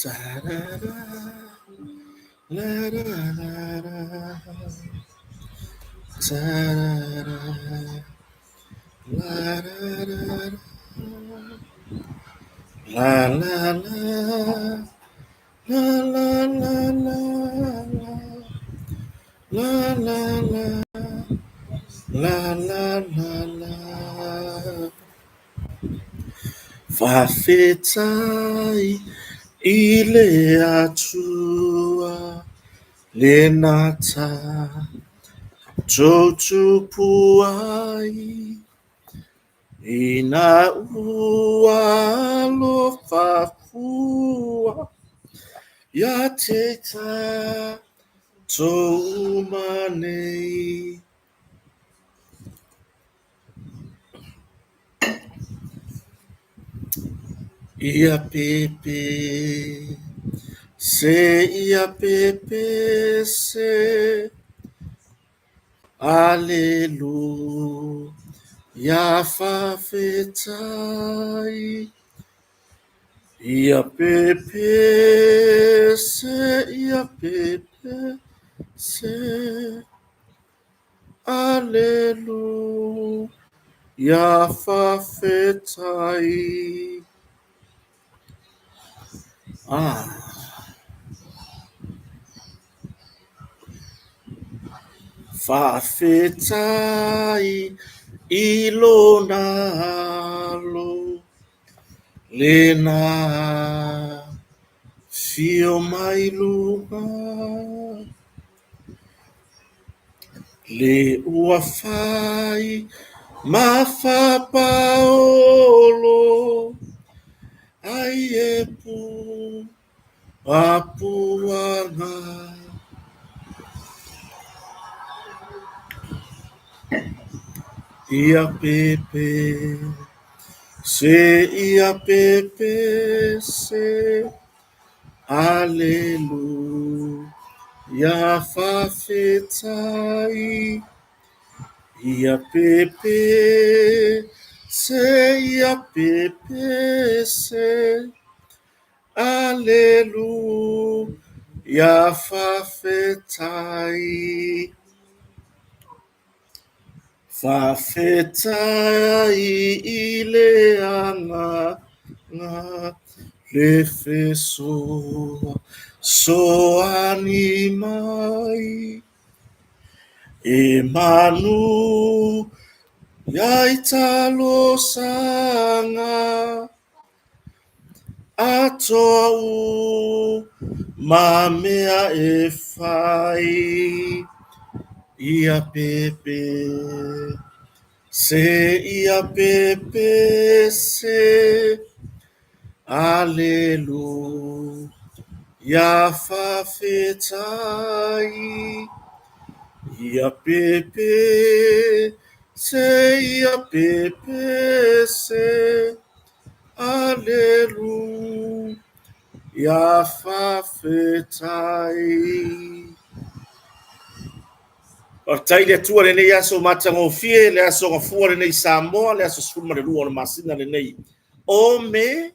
Ta-da-da, la-da-da-da, ta-da-da, la-da-da-da, la-la-la, la-la-la-la-la, la-la-la, la-la-la-la. Fafetsai i le Atua lena ta toutupu ai ina ua alofa fua ia te tatou uma nei. Ia pepe se ia pepe se Aleluia fafetai Ia pepe se ia pepe se Aleluia fafetai. Ah. Fafetai i lona alo lena fio mai luga. Le ua fai ma fapaolo ai e puapuaga. Ia pepe se ia pepe se Aleluia fafetai Ia pepe se ia pepe se Aleluia fafetai Fafetai i le Agaga le fesoasoani mai E manuia ai talosaga Atoa uma mea e fai Ia pepe se ia pepe se Aleluia fafetai Ia pepe se ia pepe se Aleluia fafetai. Faafetai i le Atua i lenei aso matagofie, le aso gafua lenei i Samoa, le aso 12 o le masina lenei o Me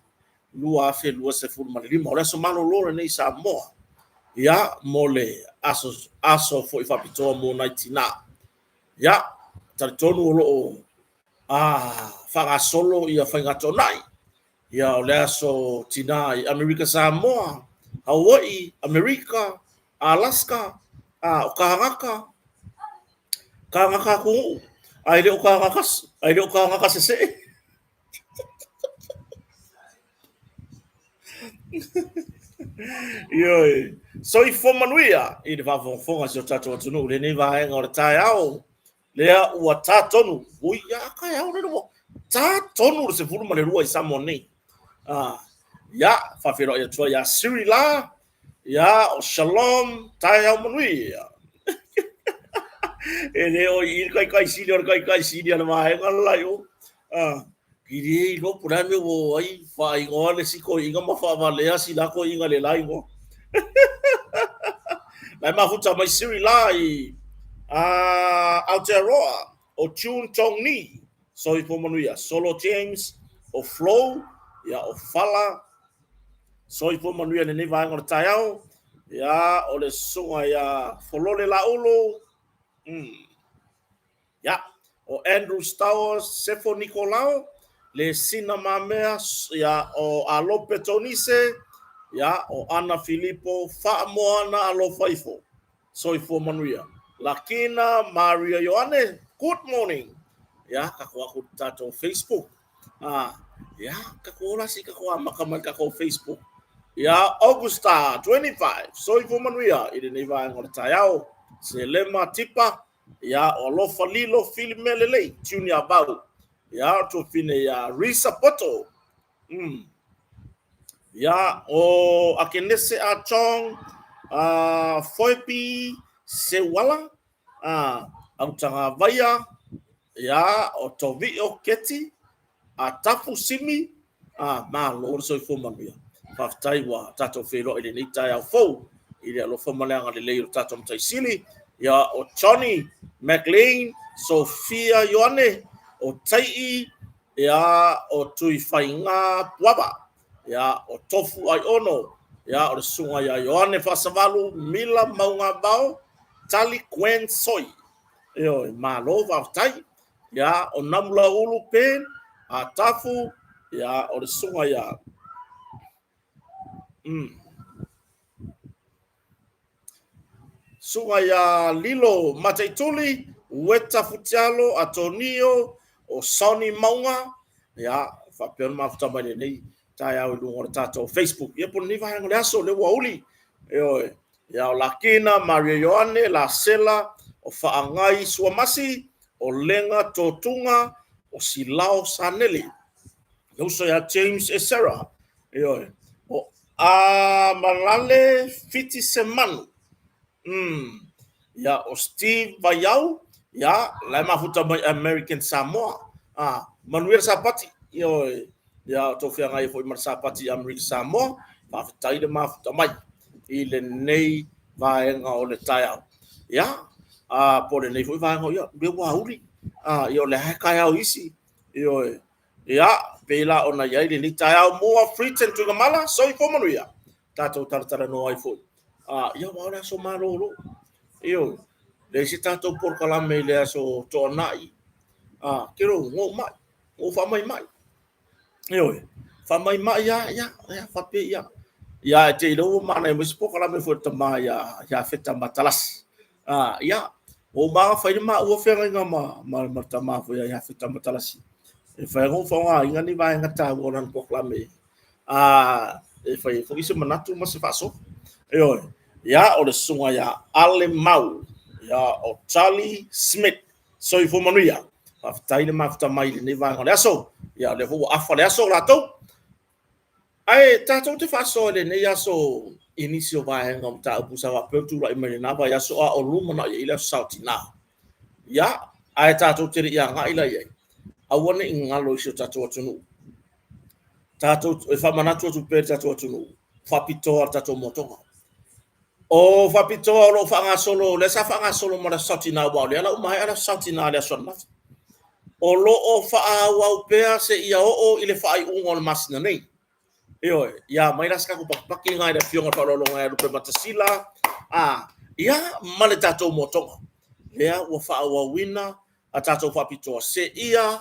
2025. O le aso malolo lenei i Samoa, ia, mo le aso, aso foi faapitoa mo nai tinā. Ia, talitonu o lo o faagasolo ia faiga toonai. Ia, o le aso tinā i Amerika Samoa, Hawaii, Amerika, Alaska, a o Kāgaka, Kāgaka atunuu, a e le o Kāgaka, a e le o Kāgaka sesee. Ioe. Soifua manuia i le faafogafoga a si o tatou atunuu i lenei vaega o le taeao. Lea ua tā tonu. Ui, a taeao lea ua tā tonu le 12 i Samoa nei. Ah, ia, faafeiloai atu ai ia Siri la, ia, o Shalom, taeao manuia. E le o i le taitai sili o le taitai sili a le vaega le la i o. Ah, i le iloa po o le a le mea ua o ai faaigoa le isi toeaina ma faavalea si la toeaina i le la igoa. La e mafuta mai Siri la i Aotearoa, o June Tong Ni, soifua manuia, Solo James, o Flo, ia o Fala, Soifua manuia i lenei vaega o le taeao. Ia, o le susuga ia Folole Laulu. Ia, o Andrew Stowers, Sefo Nikolao, le Sina Mamea, ia, o Alope Tonise, ia, o Ana Filipo, Faamoana Alofa Ifo. Soifua manuia. Lakina Maria Ioane, good morning. Ia, tatou aku i tatou Facebook. Ah, ia, tatou ola si tatou amata mai tatou Facebook. Ia, Augusta 25, soifua manuia i lenei vaega o le taeao. Selema Tipa, ia, o Alofa Lilo Filime Lelei, Junior Vau. Ia, o Tuafine ia Risa Poto. Ia, o Akenese A Chong, Foepi Seuala, Autagavaia, ia, o Tovio Keti, a Tafu Simi, malo le soifua manuia. Faafetai ua tatou feiloai i lenei taeao fou i le alofa ma le agalelei o le tatou Matai Sili. Ia, o Johnny McLean, Sophia Ioane, o Tai'i, ia, o Tuifaiga Puava, ia, o Tofu Aiono, ia, o le susuga ia Ioane Faasavalu, Mila Maugavao, Tali Gwen Soi. Ioe, malo faafetai. Ia, o Namulaulu Pen, a Tafu, ia, o le susuga ia Susuga ia Lilo Mataituli, Ueta Futialo, Atonio, o Sonny Mauga, ia, faapea ona mafuta mai lenei taeao i luga o le tatou Facebook. Ia, po o lenei vaega o le aso, lea ua uli. Ioe, ia, o Lakina, Maria Ioane, Lasela, o Faagai Suamasi, o Lega Totuga, o Silao Sanele. Le uso ia James Esera, ioe, o Amalale Fiti Semanu, ia, o Steve Vaiau, ia, la e mafuta mai American Samoa, manuia le Sapati, ioe, ia, o tou feagai foi ma le Sapati i Amerika Samoa, faafetai le mafuta mai i lenei vaega o le taeao. Ia, po o lenei foi vaega, ia, lea ua auli, ia, o lea lava e taeao isi, ioe. Ia, pei la ona i ai lenei taeao mua Freeton Tuigamala, soifua manuia. Tatou talatalanoa ai foi. Ia, aua o le aso malolo. Ioe, leai se tatou polokalame i le aso Toonai. Kelo, ngou mai, ngou faamaimai. Ioe, faamaimai lava, ia, ia, faapea, ia. Ia, e te iloa ua manaia mai se polokalame foi a le tama ia Feta Matalasi. Ia, ua uma ona fai le maua feagaiga ma le tama foi ia Feta Matalasi. E fai ona ou faaaogaina ni vaega taua o lana polokalame e fai ai foi se manatu ma se faasoa. Ioe, ia, o le susuga ia Ale Mau, ia, o Charlie Smith. Soifua manuia. Faafetai le mafuta mai i lenei vaega o le aso. Ia, o lea foi ua afa le aso latou. Ae tatou te faasoa i lenei aso i nisi o vaega o mataupu sa faapea ona tulai mai lena vaiaso a o lumanai ai le aso Saotina. Ia, ae tatou te le i agai la i ai, aua ne i galo i si o tatou atunuu. Tatou, e faamanatu atu pea i le tatou atunuu, faapitoa le tatou motoga. O faapitoa o lo o faagasolo, lea sa faagasolo ma le Aso Saotina, aua o lea la ua maea le Aso Saotina i le aso ananafi. O lo o faaauau pea seia oo i le faaiuga o le masina nei. Ioe, ia aumai la se tatou pakipaki lena i le Afioga i le Faaaloaloga ia Lupematasila, ia ma le tatou motoga. Lea ua faaauauina a tatou faapitoa seia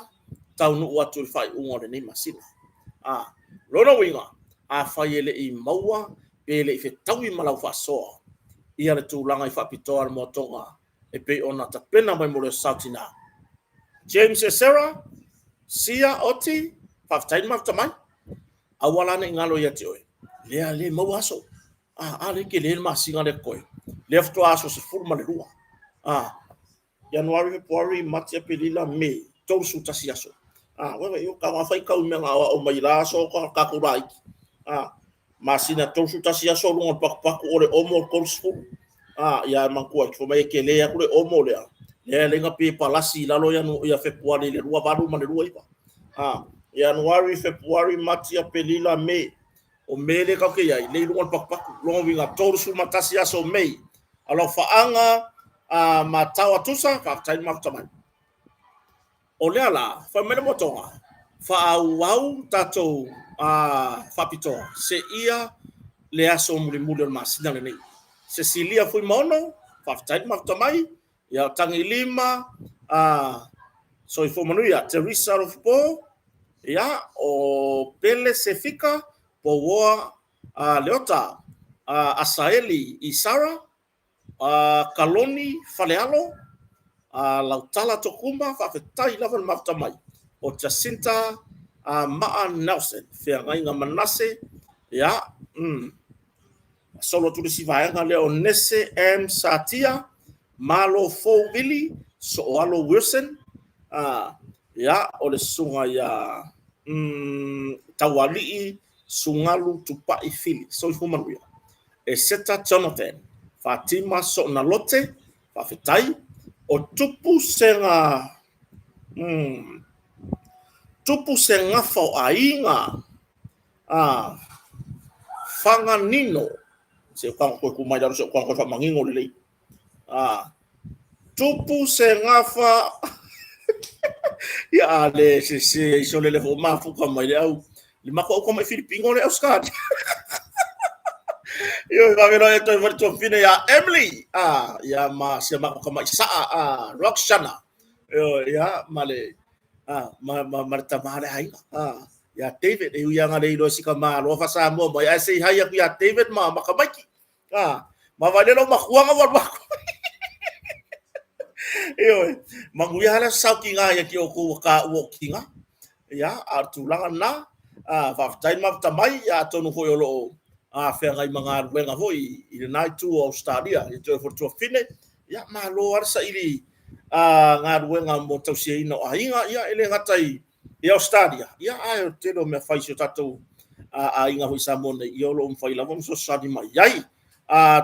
taunuu atu i le faaiuga o lenei masina. Lona uiga, afai e le i maua pe le i fetaui ma lau faasoa ia le tulaga i faapitoa a le moatoga e pei ona tapena mai mo le Aso Saotina. James Esera, Sia Oti, faafetai le mafuta mai. Aua la ne i galo ia te oe, lea le maua aso. A lea tele le masina lea totoe. Lea faatoa aso 12. Ianuari, Fepuari, Mati, Aperila, Me, 31 aso. Uewe, io ka whai kau mea ngā o mai la aso ka kākou laiki. Masina 31 aso lunga o le pakupaku o le omo o le 30. Ia e manatua ai, fai mai e tele atu le omo lea. Lea e leai na pepa lasi i lalo ia Fepuari i le 28 ma le 29. Ianuari, Fepuari, Mati, Aperila, Me. O Me lea tatou te i ai, lea i luga o le pakupaku. Lona uiga, 31 aso o Mei. Alofaaga ma Tao Atusa, faafetai le mafuta mai. O lea la, fai mai le motoga, faaauau tatou faapitoa seia le aso mulimuli o le masina lenei. Cecilia Fuimaono, faafetai le mafuta mai. Ia, o Tagilima, soifua manuia. Teresa Alofipo, ia, o Pele Sefika, Pouoa Leota, Asaeli Isara, Kaloni Falealo, Lautala Tokuma, faafetai lava le mafuta mai. O Jacinta Maa Nelson, Feagaiga Manase, ia, solo atu le isi vaega lea o Nese M. Satia, Malo Fou Vili, Sooalo Wilson, ia, o le susuga ia Taualii Sugalu Tupai Fili, soifua manuia. Eseta Jonathan, Fatima Soonalote, faafetai. O Tupu Sega, Tupu Segafa o Aiga, Faganino, se o kanga koe ku mai lalo, se o kanga koe whamangingo lelei. Tupu Segafa, ia a le se se iso lele fo mafuka mai le au, le mako au kama i Filipingo le au skadi. Io i vavelo e toi wari tuafine ia Emily, ia ma sia mako kama i saa, Roxana. Io ia ma le, ma le tama le aiga. Ia David, e ui anga le iloa sika malo fa Samoa mai, ai sei hai aku ia David ma makamaiki. Ma vai lelo makuanga wa wako. Io, manguia hala sau ki ngā ia ki o kou ka ua o ki ngā. Ia, a tūlanga nā, faafetai ma tamai, ia tonu hoi o loo whea ngai mga ruenga hoi i le nai tu o Australia, i te oe tuafine, ia malo ala sa ili ngā ruenga mo tausia ina o aiga, ia ele ngata i Australia, ia ae o tele o mea fai si o tatou aiga hoi Samoa nei, ia o loo mwhai lava fesoasoani mai ai.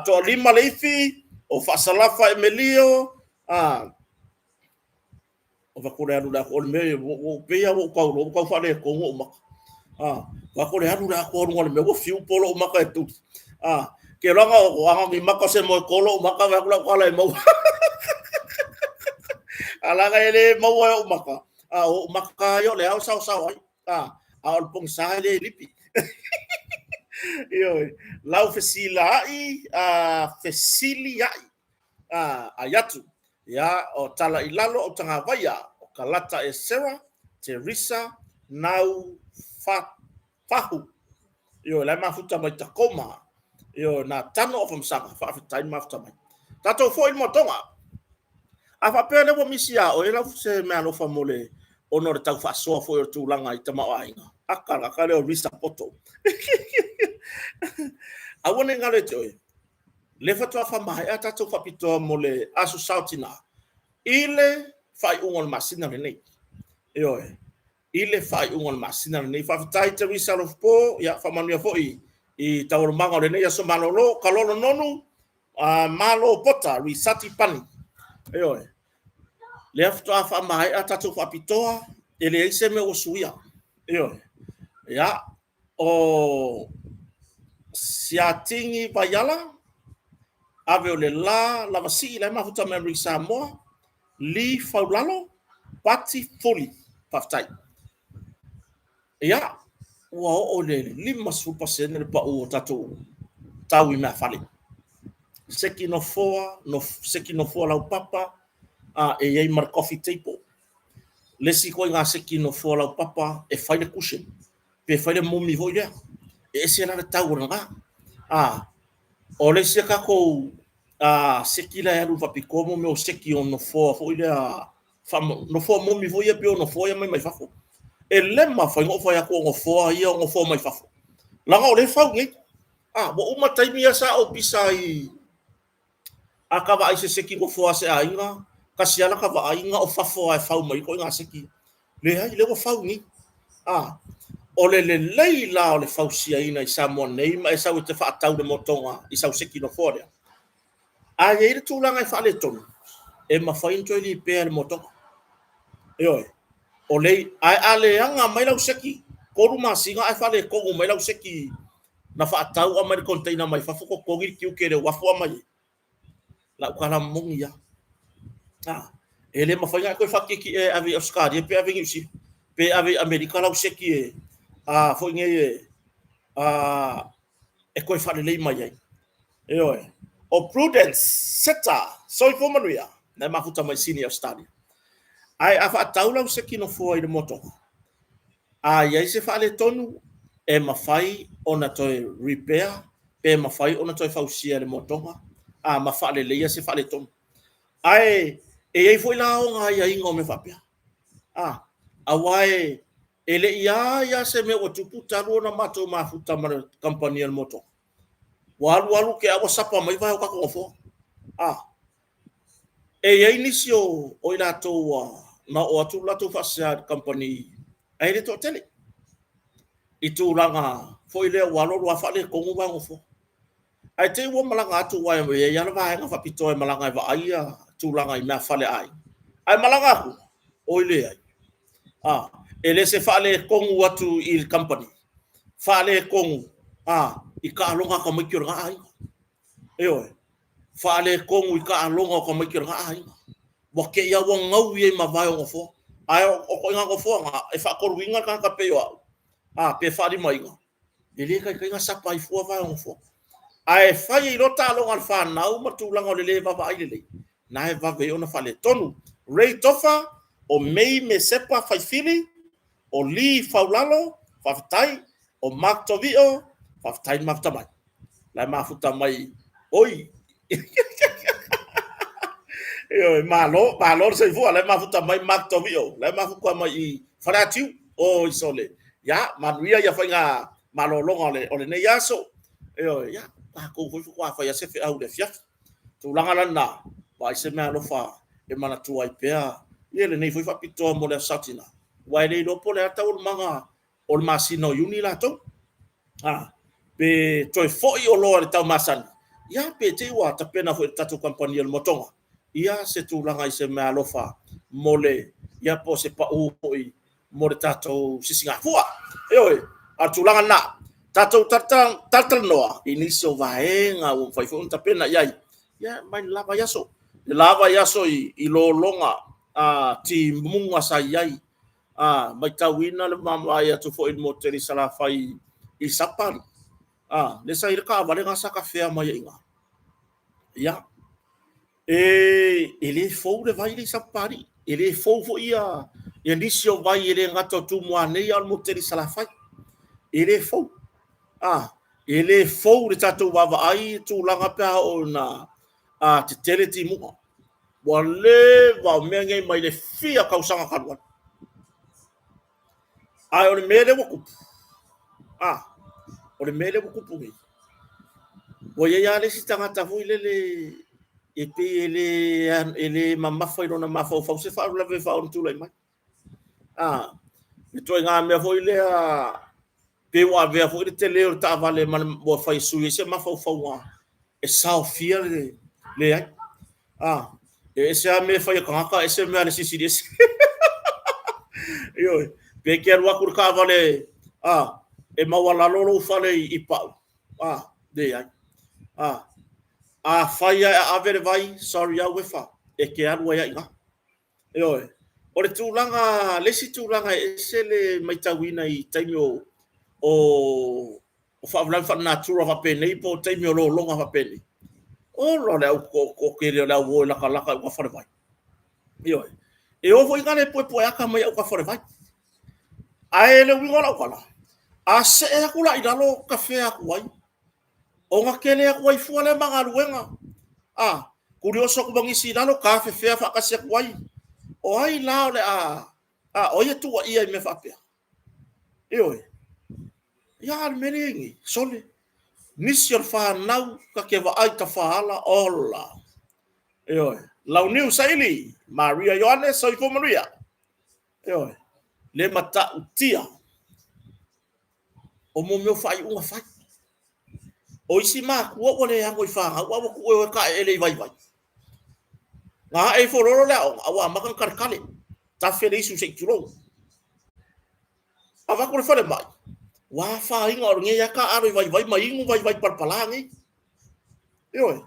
Toa lima le ifi, o Faasalafa Emelio, o vakore alu le ako, o le mea, o peia o kau lo, kau whale kongo o maka. Vakore alu le ako alu le mea, o fiu polo o maka e tuli. Ke ranga o anga mi maka se moe kolo o maka, wa kula kala e mau. Alanga ele mau ai o maka. O maka yo le au sao sao ai. A o le pongisa e le lipi. Ioe, lau fesila ai, fesili ai, ai atu. Ia, o tala i lalo o tagavaia, o Kalata e Sarah, Teresa, Nau Fahu. Ioe, lai mafuta mai Tacoma. Ioe, nā tano o whamsanga, whaafetai mafuta mai. Tātou foi le motonga. A whapea le ua misi a oe lau se mea alofa mo le ona o le tau faasoa foi o le tulaga i tamaoaiga. Aka aka lea o Risa Poto. Aua ne i galo e te oe. Le faatoa faamaea tatou faapitoa mo le aso Saotina i le faaiuga o le masina lenei. Ioe, i le faaiuga o le masina lenei. Faafetai Teresa Alofapo, ia faamanuia foi i taualumaga o lenei aso malolo, Kalolo Nonu, Malo Pota, Risati Pani. Ioe, lea faatoa faamaea tatou faapitoa, e leai se mea ua suia. Ioe, ia, o Siatigi Vaiala, ave o le la lavasii lai mafuta mai Amerika Samoa, Lee Faulalo, Pati Fuli. Faafetai. Ia, ua oo le 50% le pau o tatou tau i meafale. Seki nofoa, no, seki nofoa laupapa, e i ai ma le coffee table. Le isi koe ngā seki nofoa laupapa e fai le cushion, pe fai le momi foi lea. E ese la le tau o lena. O le isi a tatou seki la e alu i faapitoa mo mea o seki o nofoa foi lea, nofoa momi foi ia pei o nofoa ia mai mai fafo. E le mafai ona ou fai atu o nofoa ia o nofoa mai fafo. Leaga o lea e fau nei. Ua uma taimi ia sa ou pisa ai a ka vaai se seki nofoa a se aiga, kasi lava laka vaaiga o fafo lava e fau mai ai ituaiga seki. Leai, lea ua fau nei. O le lelei la o le fausiaina i Samoa nei ma e sau e te faatau le motoga i sau seki nofoa lea. A i ai le tulaga e faaletonu, e mafai ona toe lipea le motoga. Ioe, o le, ae a leaga mai lau seki 3 masina ae faaletonu mai lau seki na faatau aumai le container mai fafo totogi le tiute i le uafu aumai ai. Lau tala moni ia. E le mafai ona e toe faatietie e ave i Ausetalia pe ave i Niu Sila pe ave i Amerika lau seki e foi nei e e toe faalelei mai ai. Ioe. O Prudence Seta, soifua manuia, na e mafuta mai Sini Australia. Ae a faatau lau seki nofoa i le motoga, a i ai se faaletonu, e mafai ona toe repair pe mafai ona toe fausia e le motoga a ma faaleleia se faaletonu. Ae e i ai foi la ona aiaiga o mea faapea. A, aua e e le i ai lava se mea ua tupu talu ona matou mafuta ma le kamupani a le motoga. Ua alu alu te i ua sapa mai vae o tatou nofoa. A, e i ai nisi o i latou ua na oo atu le latou faasea i le kamupani ae le toatele i tulaga foi lea ua alu alu lava faaletonu vae o nofoa. Ae te i ua malaga atu aua e i ai lava le vaega faapitoa e malaga e vaai ia tulaga i meafale a aiga. Ae malaga atu, oi leai. A, e le se faaletonu atu i le kamupani, faaletonu a i taaloga a tamaiti o lena aiga. Ioe, faaletonu i taaloga o tamaiti o lena aiga. Ua te i lava ua gaui ai ma vae o nofoa. Ae o ituaiga nofoa na, e faatoluina le tagata pei o au, a, pe faalimaina, e le taitai ona sapa ai fua vae o nofoa. Ae fai ai loa taaloga a le fanau ma tulaga o le le vaavaai lelei, na e vave ai ona faaletonu. Ray Tofa, o May Mesepa Faifili, o Lee Faulalo, faafetai, o Mark Tovio, faafetai le mafuta mai. La e mafuta mai, oi, Ioe, malo, malo le soifua, la e mafuta mai Mark Tovio, la e mafuta mai i Faleatiu, oi sole. Ia, manuia ia faiga malologa o le, o lenei aso. Ioe, ia, tatou foi faatoa fai lava se feau i le afiafi. Tulaga la lena, vaai se meaalofa e manatua ai pea ia lenei foi faapitoa mo le Aso Sa Tina, aua e le iloa po o le a taualumaga o le masina o Iuni latou. A, pe toe foi oloa i le tau masani, ia pe te i ua tapena foi e le tatou kamupani o le Motoga ia se tulaga i se meaalofa mo le, ia po o se pau foi mo le tatou sisigafua. Ioe, a o le tulaga lena, tatou talatalanoa i nisi o vaega ua mafai foi ona tapena i ai, ia mai le la vaiaso, le la vaiaso i lologa timuga sa i ai, matauina le vaavaai atu foi i le motu tele i Salafai i Sapapalii, lea sa i ai le taavale lena sa tafea mai ai i ina. Ia, e le fou le vai lea i Sapapalii, e le fou foi ia nisi o vai e le gata o Tumua nei a o le motu tele i Salafai. E le fou. E le fou le tatou vaavaai i tulaga pe a oo ina tetele timuga. Ua leva o mea nei mai le fia tausaga talu ai. Ae o le mea lea ua tupu, o le mea lea ua tupu nei, ua i ai lava le isi tagata foi lele e pei e le mamafa i lona mafaufau se faalavelave faaono tulai mai. Ituaiga mea foi lea pei ua avea foi le tele o le taavale ma le, ua fai sui ai se mafaufauga e saofia le leai. E ese lava mea e fai a tagata, ese mea a le Silisili Ese. Ioe, pe te alu atu le taavale e maualalo lou fale i Pau, leai. Afai lava e aave le vai, sorry lava Uefa, e te alu ai lava i ina. Ioe. O le tulaga, le isi tulaga e ese le matauina i taimi o o faalavelave faalenatura faapenei po o taimi o lologa faapenei, ola le au toatele o le au o e latalata i autafa o le vai. Ioe. E o foi na le puepueata mai autafa o le vai. Ae le uiga o lau tala, a see atu la i lalo tafea atu ai, ona tele atu ai fua lea ma galuega. A, tulioso atu ma nisi i lalo, tafefea faatasi atu ai. O ai la o le a, a, o ai e tuuaia i mea faapea? Ioe. Ia, a o le mea lea e i ai nei, sole, nisi o le fanau ta te vaai tafaala, ola. Ioe. Launiu Saili, Maria Ioane, soifua manuia. Ioe. Le matautia o mo mea o faaiuga fai. O isi matua ua le ano i fanau, a ua tuu e o e taeele i vaivai. Na ae ifo loa le aoga, a ua amata ona taletale, tafe le isu se i tulou. Avatu le falemai, ua afaina o lenei lava taaalo i vaivai ma inu vaivai palapala nei. Ioe.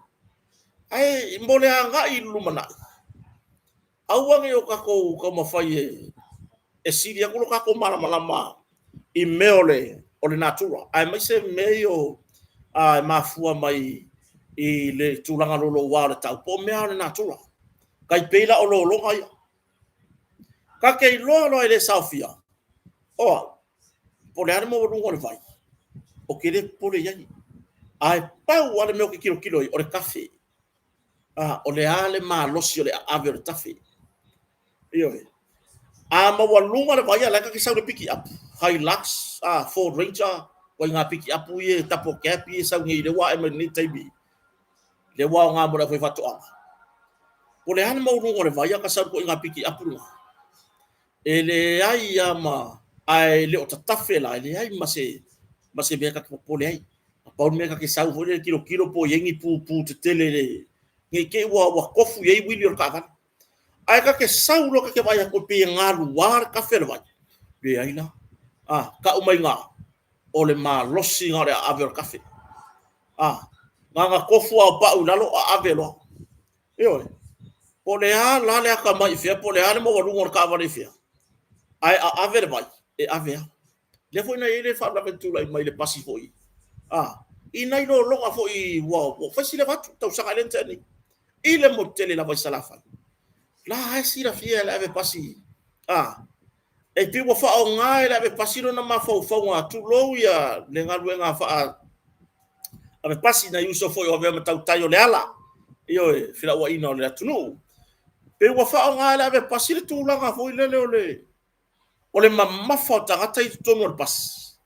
Ae mo le agai i le lumanai, aua ne i o tatou taumafai e sili atu lo tatou malamalama i mea o le natura, aemaise mea ia o e mafua mai i le tulaga louloua o le tau, po o mea o le natura. Tai pei la o lologa ia. Ta te iloa loa e le saofia, o au, po o le a le maualuga o le vai, ou te le popole i ai. Ae pau lava le mea ou te tilotilo i ai, o le tafe. O le a le malosi o le aave o le tafe. Ioe. A maualuga le vai a o la e ta te sau i le pikiapu, Hilux, Ford Ranger, ituaiga pikiapu ia double cab ia e sau nei lea ua ae mai lenei taimi, lea ua aoga mo le aufaifaatoaga. Po o le a le maualuga o le vai a ta sau i le ituaiga pikiapu lena, e leai lava ma, ae le o tatafe la, e leai ma se mea ta te popole ai. Na pau le mea ta te sau foi lea tilotilo po o i ai ni pupu tetele ne i te i ua tofu i ai uili o le taavale. Ae ta te sau loa ta te vaai atu pei e galua le tafe o le vai, leai la. Tau mai i ina, o le malosi lena o le aave o le tafe. Na ona tofu lava o pau i lalo aave loa. Ioe. Po o le a la le atamai i fea, po o le a le maualuga o le taavale i fea, ae aave le vai, e ave lava. Lea foi na i ai le faalavelave na tulai mai i le pasi foi, i nai lologa foi ua fai si leva atu, tausaga lea na tea nei, i le motu tele lava i Salafai. La e silafia e le ave pasi, e pei ua faaaoga e le ave pasi lona mafaufauga, tulou ia le galuega faa ave pasi, nai uso foi o avea ma tautai o le ala, ioe, felauaiga o le atunuu. Pei ua faaaoga e le ave pasi le tulaga foi lele o le mamafa o tagata i totonu o le pasi,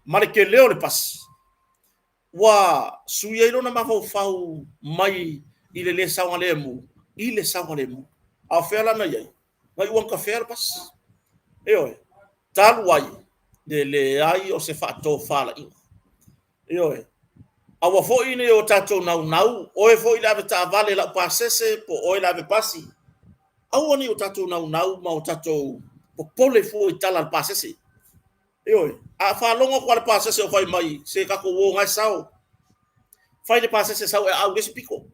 ma le tele o le pasi, ua sui ai lona mafaufau mai i le le saogalemu i le saogalemu. A o fea la na i ai? Na iu lava ina tafea le pasi. Ioe, talu ai le leai o se faatofalaiga. Ioe, aua foi ne i o tatou naunau, oe foi le avetaavale laupasese po o oe le avepasi, aua ne i o tatou naunau ma o tatou popole fua i tala a le pasese. Ioe, a faalogo atu lava i le pasese o fai mai, se tatou o na e sao, fai le pasese e sau e aau i le isi pito.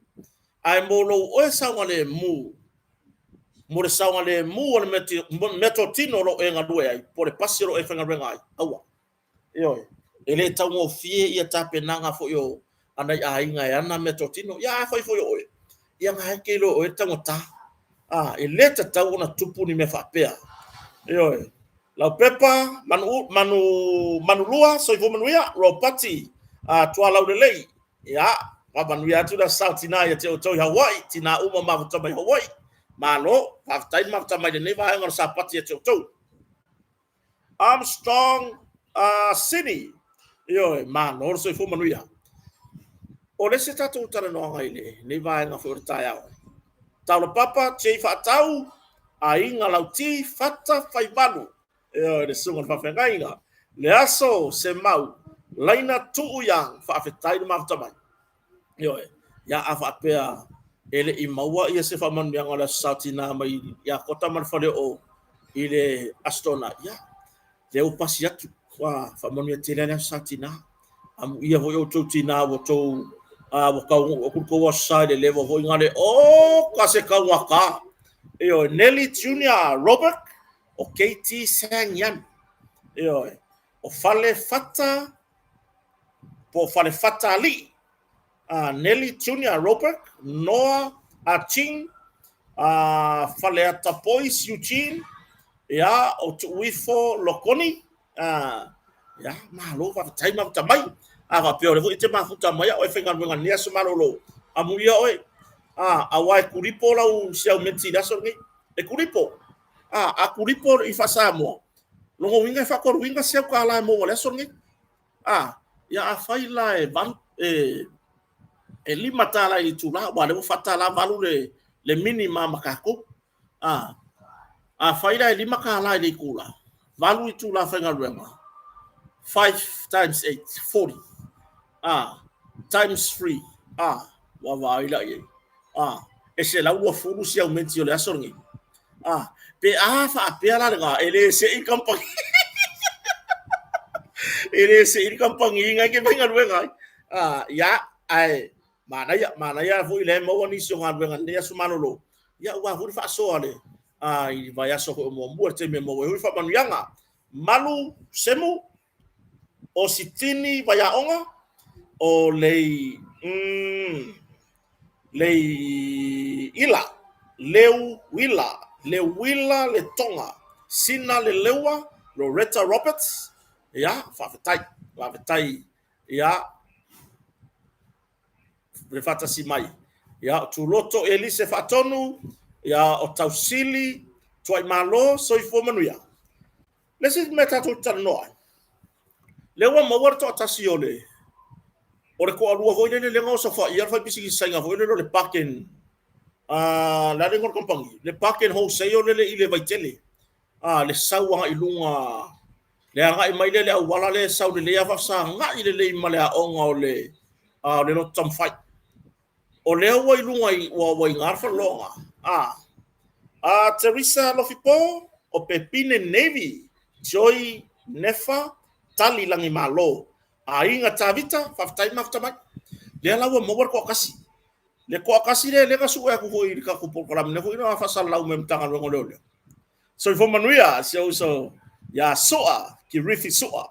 Ae mo lou oe saogalemu, mo le saogalemu o le meatotino o lo o e galue ai, po o le pasi o lo o e faigaluega ai, aua. Ioe, e le taugofie ia tapenaga foi o a nai aiga e ana meatotino. Ia afai foi o oe, ia na e te iloa o oe le taugata. E le tatau ona tupu ni mea faapea. Ioe, Laupepa, manu, Manulua, soifua manuia, Ropati, Tualaulelei, ia, faamanuia atu le Aso Sa o Tina ia te outou i Hawaii, tina uma mafuta mai Hawaii. Malo, faafetai le mafuta mai lenei vaega o le Sapati ia te outou. Armstrong Sini, ioe, malo le soifua manuia. O le isi tatou talanoaga i lenei vaega foi o le taeao, Taulapapa, J Faatau, Aiga Lauti, Fata Faivalu, ioe, le susuga i le faafeagaiga, le aso Semau, Laina Tuu Young, faafetai le mafuta mai. Ioe, ia a faapea e le i maua ia se faamanuiaga o le Aso Sa o Tina mai ia Kota ma le Faleoo i le Aso Toonai, ia, lea ua pasi atu, ua faamanuia tele le Aso Sa Tina. Amuia foi outou tina ua tou ua taunuu atu le tou Aso Sa i le level foi na le oka se taugata. Ioe, Nelly Junior Robert o KT Sang Yan. Ioe, o Fale Fata po o Fale Fata Alii, Nelly Junior Robert, Noah Ching, Faleata Boys Eugene, ia, o Tuuifo Lokoni, ia, malo, faafetai mafuta mai. A faapea o lea foi e te mafuta mai a oe faigaluega i lenei aso malolo, amuia oe, aua e kulipo lau siaumenti i le aso lenei. E kulipo. A kulipo i faa-Samoa, lona uiga e faatoluina si au $1 e maua i le aso lenei. Ia afai la e valu, e $5 i le itula, aua o lea ua $4.80 le minima ma tatou. Afai la e $5 i le itula, 8 itula faigaluega, 5 times 8, 40. Times 3, ua vaai la i ai. E 120 si aumenti o le aso lenei. Pe a faapea la lena, e le sei kamupani. E le sei le kamupani na e te faigaluega ai. Ia, ae manaia, manaia foi lea e maua nisi o galuega i lenei aso malolo. Ia, aua foi le faasoa le i le vaiaso foi o muamua, le taimi e maua ai foi faamanuiaga. Malu Semu, o Sitini Vaiaoga, o lei, mm, lei ila, leu ila, leuila le toga, sina le leua, Loretta Roberts, ia, faafetai, faafetai, ia, le faatasi mai. Ia, o Tuloto Elise Faatonu, ia, o Tausili, Tuaimalo, soifua manuia. Le isi mea tatou te talanoa ai, lea ua maua le toatasi o le o le toalua foi lele lea na osofaia le faipisinisi Saina foi lele o le Parkin, le a le igoa o le kamupani, le Parkin Wholesale lele i le Vaitele, le sau agai i luga, le agai mai lea i le auala lea e sau lelei lava faafesagai lelei ma le aoga o le o le Loto Taumafai. O lea ua i luga i ua ua iga le faleoloa a a Teresa Lofipo o Pepine Navy Joy Nefa Tali Lagimalo Aiga Tavita faafetai mafuta mai. Lea la ua maua le toatasi. Le toatasi lea lea na sue atu foi i le tatou polokalame lea foi na faasalalau mai e le Matagaluega o Leoleo. Soifua manuia si ou uso ia Sua, Kirifi Sua.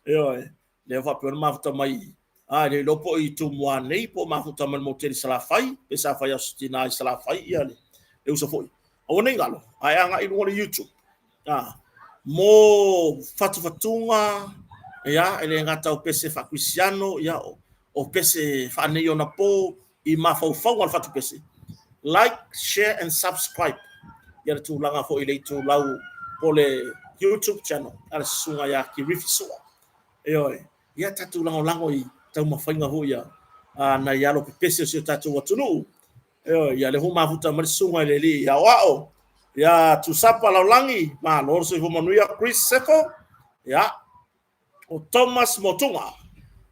Ioe, lea faapea ona mafuta mai a le iloa po i Tumua nei po o mafuta mai le motele i Salafai, pe sa fai Aso Tina i Salafai ia le uso foi. Aua ne i galo, ae agai i luga o le YouTube. A, mo fatufatuga, ia, e le gata o pese faakerisiano, ia, o pese faaneionapo i mafaufauga o le fatupese. Like, share and subscribe ia le tulaga foi i le itulau po o le YouTube channel a le susuga ia Kirifi Sua. Ioe, ia tatou lagolago i taumafaiga foi a nai alo pepese o si o tatou atunuu. Ioe, ia lea foi mafuta mai le susuga i le alii aoao ia Tusapa Laulagi, malo le soifua manuia. Chris Sefo, ia, o Thomas Motuga,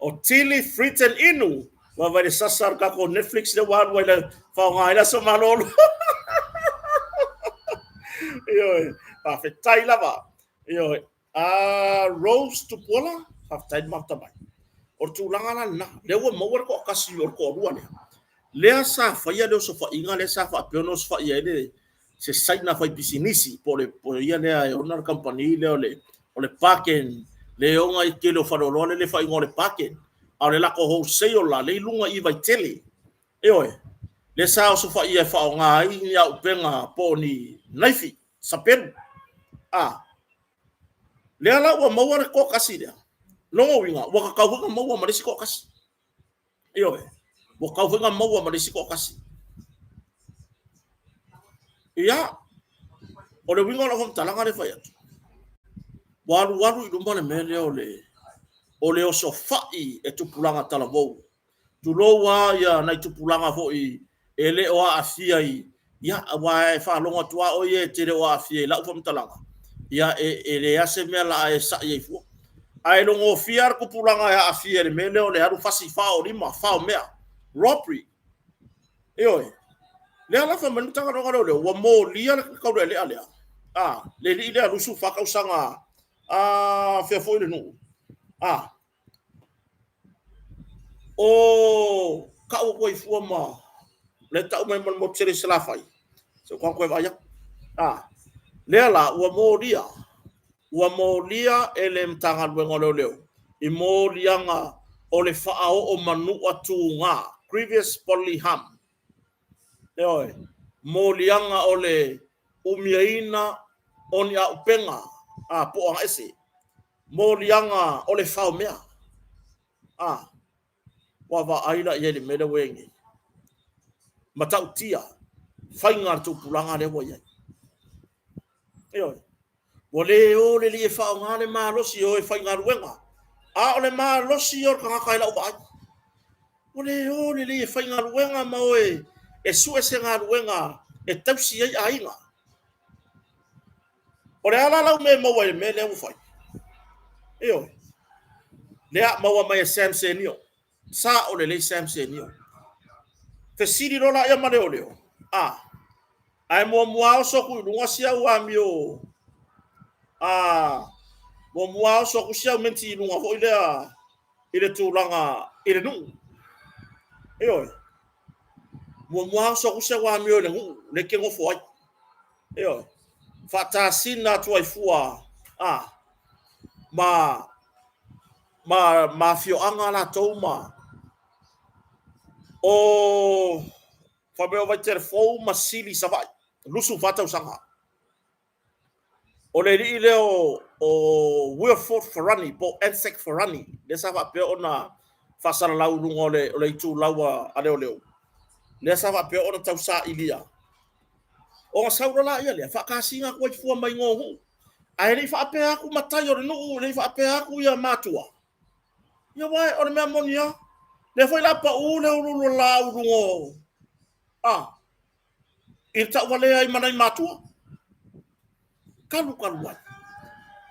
o Tili Fritten Inu, vaavaai le sasa o le tatou Netflix lea ua alu ai le faaaoga ai le aso malolo. Ioe, faafetai lava. Ioe, a Rose Tupuola, faafetai le mafuta mai. O le tulaga la lena, lea ua maua le toatasi o le toalua lea. Lea sa faia le osofaiga lea sa faapea ona osofaia ai le se Saina faipisinisi po o le ia lea e ona le kamupani lea o le o le Parken, le ona i tele o faleoloa lea le faaigoa o le Parken, a o le latou wholesale la lea i luga i Vaitele. Ioe, lea sa osofaia e faaaoga ai ni auupega po o ni naifi, sapelu. A, lea la ua maua le toatasi lea. Lona uiga, ua tatau foi ona maua ma le isi toatasi. Ioe, ua tatau foi ona maua ma le isi toatasi. Ia, o le uiga o lau faamatalaga lea e fai atu, ua alualu i luma le mea lea o le o le osofai e tupulaga talavou. Tulou lava ia nai tupulaga foi e le o aafia i, ia, aua e faalogo atu lava oe ia e te le o aafia i lau faamatalaga, ia e leai lava se mea o le a e sa'i ai fua. Ae logofia lava le tupulaga e aafia i le mea lea o le alu fasi fao lima, fao mea, robbery. Ioe. Lea la fai mai le Matagaluega o Leoleo, ua molia le taulealea lea, a, le alii lea 24 tausaga, a, fea foi le nuu, a, O tau atu ai fua ma le tau mai ma le motu tele i Salafai, se i ou toe vaai atu. A, lea la ua molia, ua molia e le Matagaluega o Leoleo i moliaga o le faaoo manua tuga, grievous bodily harm. Ioe, moliaga o le umiaina o ni auupega a po o agaese. Moliaga o le fao mea. A, ua vaai la i ai i le mea lea ua i ai nei. Matautia, faiga a le tupulaga lea ua i ai. Ioe. Ua le o lelei e faaaoga le malosi e o e faigaluega, a o le malosi o le tagata i lau vaai. Ua le o lelei e faigaluega ma o e sue se galuega e tausi ai aiga. O le a la lau mea e maua i le mea lea ua fai? Ioe. Lea maua mai e Sam Senio. Sao lelei Sam Senio. Fesili loa laia ma leoleo. A, ae muamua oso atu i luga si au amio. A, muamua oso atu si au menti i luga foi lea i le tulaga i le nuu. Ioe. Muamua oso atu si au amio i le nuu, le ke nofo ai. Ioe. Faatasina atu ai fua a ma ma ma afioaga latou ma O faapea o Vaitele Fou ma Sili Savaii, 24 tausaga. O le alii lea o Wilford Ferrani po o Anzac Ferrani, lea sa faapea ona faasalalau i luga o le itulau a leoleo, lea sa faapea ona tausailia. Ona sau loa laia lea, faatasiga atu ai fua mai igoa o nuu. Ae le i faapea atu matai o le nuu, e le i faapea atu ia matua. Ia aua o le mea moni lava, lea foi la pau le uluulu o le laau i luga o, a, i le tauvalea ai ma nai matua. Talu talu ai.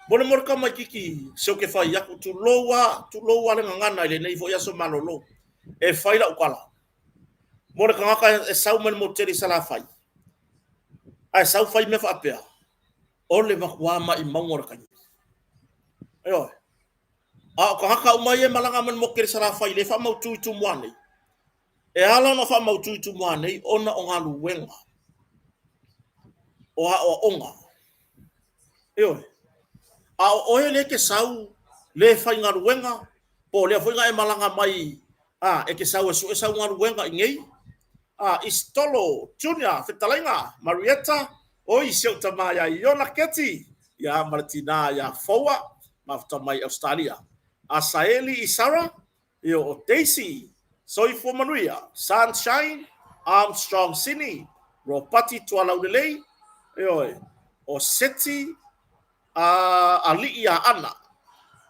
Mo le mo le tamaititi se ou te fai atu, tulou a, tulou a le gagana i lenei foi aso malolo. E fai lau tala, mo le tagata e sau mai le motu tele i Salafai, ae sau fai mea faapea, o le matua maimauga o le taimi. Ioe. A o tagata uma ia e malaga mai le motu tele i Salafai lea e faamautu i Tumua nei, e ala ona faamautu i Tumua nei ona o galuega, o aoaoga. Ioe. A o oe lea e te sau le faigaluega, po o lea foi na e malaga mai a, e te sau e sue sau galuega i nei, a, Isitolo Junior, fetalaiga Marietta, oi si ou tama ia Iona Keti, ia ma le tina ia Foua, mafuta mai Australia. Asaeli Isara, ia o Daisy, Soifua Manuia, Sunshine, Armstrong Sini, Ropati Tualaulelei, ioe, o Seti a Alii ia Ana.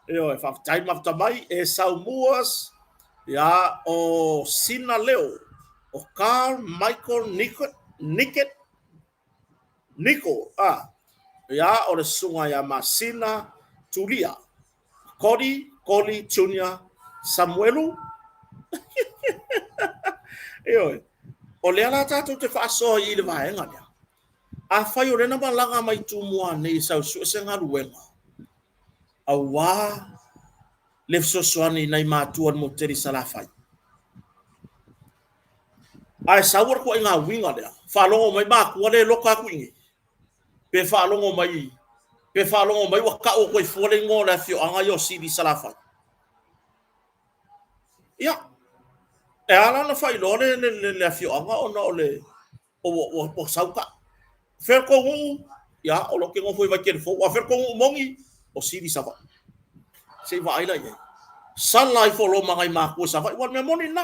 Ioe, faafetai mafuta mai, Esau Moores, ia o Sina Leo, o Carl Michael Nicket, Nico, a, ia o le susuga ia Masina Tulia, Cody, Coli Junior, Samuelu. Ioe, o lea la tatou te faasoa i le vaega lea. Afai o lea na malaga mai Tumua nei e sau sue se galuega, aua le fesoasoani i nai matua o le motu tele i Salafai. Ae sau o le tuaiga uiga lea, faalogo mai matua le loka atu i inei, pe faalogo mai, pe faalogo mai ua tau atu ai fua le igoa o le afioaga ia o Sili i Salafai. Ia, e ala ona faailoa le afioaga ona o le ua sau ta. Fea le tou nuu? Ia, o lo o te nofo i Vaitele Fou. A fea le tou nuu moni? O Sili Savaii. Se i vaai la i ai. Sala ifo loa ma nai matua i Savaii. Ua o le mea moni lena.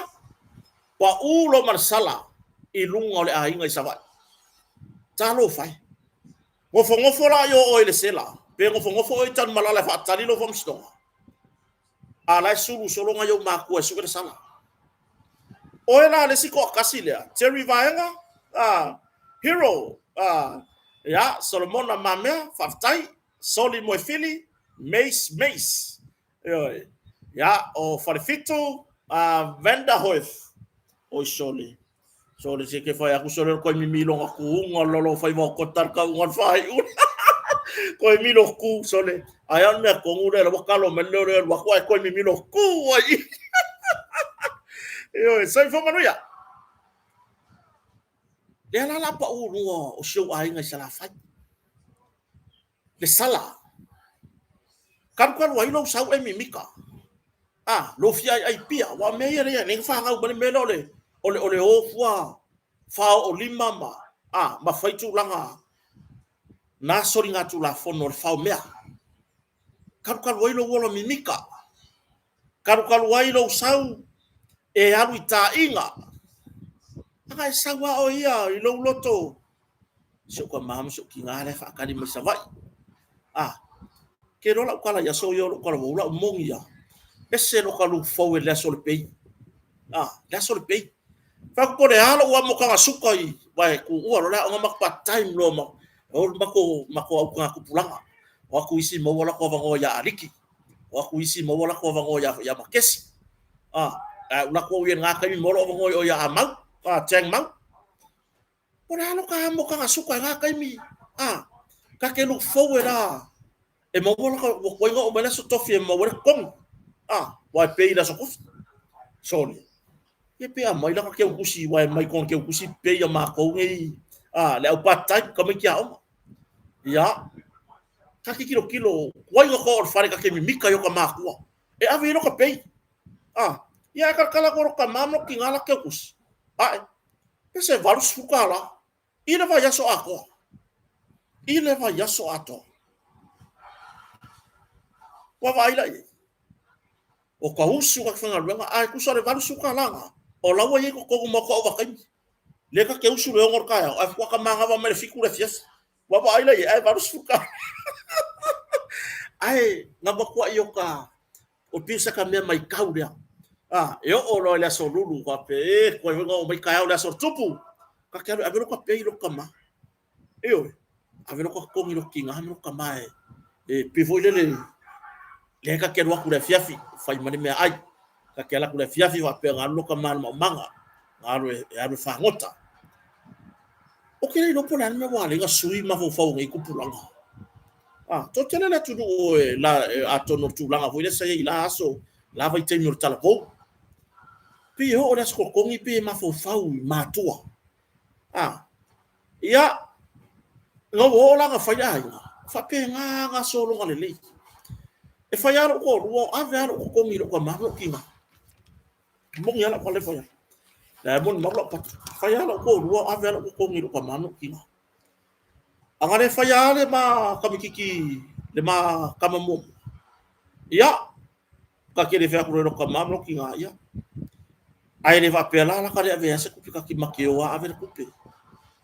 Pau loa ma le sala i luga o le aiga i Savaii. Talofa e. Nofonofo la i o oe i le sela, pe nofonofo oe i Tanumalala e faatali lou faamasinoga. A la e sulu solo nai ou matua e sue le sala. Oe la le isi toatasi lea, Jerry Vaega, Hero, ia, Solomona Mamea, faafetai, Soli Moefili, Mace Mace, ioe, ia, o Falefitu, Vanderhoef, oi sole, Sole se ke whai aku sole koe mimi longa kuunga lolo whai wao kota ka unga whai ula. Koe milo ku sole. Ai al mea kongu le lawa kalo me leo leo waku ai koe mimi lo ku ai. Ioe, soifua manuia. Lea la la pa u lunga o si ou aiga i Salafai. Le sala. Kalukalu ai lou sau e mimika. A, lou fia ai ai pia. Wa mea ia lea, nei whangau mane mea o le, o le, o le o fua whao o lima ma, a, ma whai tūlanga nā sori ngā tūlafono o le whao mea. Kalukalu ai lou ola mimika. Kalukalu ai lou sau e alu i tāiga. Aga e sau a o ia i lou loto si ou tama ma si ou tina la e faatali mai Savaii. A, ke loa lau tala i aso ia o lou tala ua lau moni ia. Ese lo ka look forward le aso o le pei. A, le aso o le pei. Fai atu po o le a lou amotaga suka i, wae kuua loa le aoga ma part time loa ma, o le matou, matou autaga tupulaga. O atu isi maua latou avanoa ia Aliki. O atu isi maua latou avanoa ia, ia Makesi. A, ae ou latou au ia i lena taimi maua lou avanoa i o ia Amau, a, Chang Mau. Po o le a lo ka amotaga suka i lena taimi, a, ka te look forward a, e maua la ka, ua tuai ona oo mai le aso tofi e maua ai le totogi, a, ua e pay i le aso tofi. Sole, ia pe aumai la ka keukusi, ua e mai kona keukusi pay a makou nei, a, le au part time, tamaiti aoga. Ia, ka te tilotilo, tuai ona ka oo i le fale ka te mimika i o ka makua, e ave ai lo ka pay. A. Ia, ae kalakala atu lou tama ma lou tina la ke tusi. Ae, pe se $80 i le vaiaso atoa. I le vaiaso atoa. Ua vaai la i ai. O ka usu ka faigaluega, ae tusa o le $80 na, o la ua i ai totonu ma ota ovataimi. Lea ta te usu i le 6 o le taeao, ae faatoa ta manava mai le 7 i le afiafi. Ua vaai la i ai, ae $80. Ae na matuai o ta, o pei o se ta mea maitau lea. A, e oo loa i le aso Lulu, faapea, e, tuai foi na oo mai taeao le aso o le tupu. Ta te alu e ave lota pay i lota tama. Ioe, ave lota totogi i lota tina ma lota tama e, e pei foi lele, lea ta te alu atu i le afiafi, fai ma le meaai. Ta te alu atu i le afiafi faapea na alu lota tama i le maumaga, na alu e, e alu e fagota. Ou te le iloa po o le a le mea ua ala ai ona sui mafaufau o nei tupulaga. A, toatele le atunuu e la, atonu o le tulaga foi lea sa i ai i la aso, la vaitaimi o le talavou. Pei e oo i le aso totogi pei e mafaufau i matua. A, ia, ina ua oo la ona fai le aiga, faapena ona sologa lelei. E fai lava lou toalua, o ave lava lou totogi i lou tama ma lou tina. Moni lava lau tala e fai atu. Lea e molimau lau patu. Fai lava lou toalua, o ave lava lou totogi i lou tama ma lou tina. A na le faia lava le ma tamaititi, le ma tama muamua, ia, ta te le fai atu loa i lou tama ma lou tina, ia. Ae le faapea la, la ta le avea se tupe, ta te ma te o lava ave le tupe.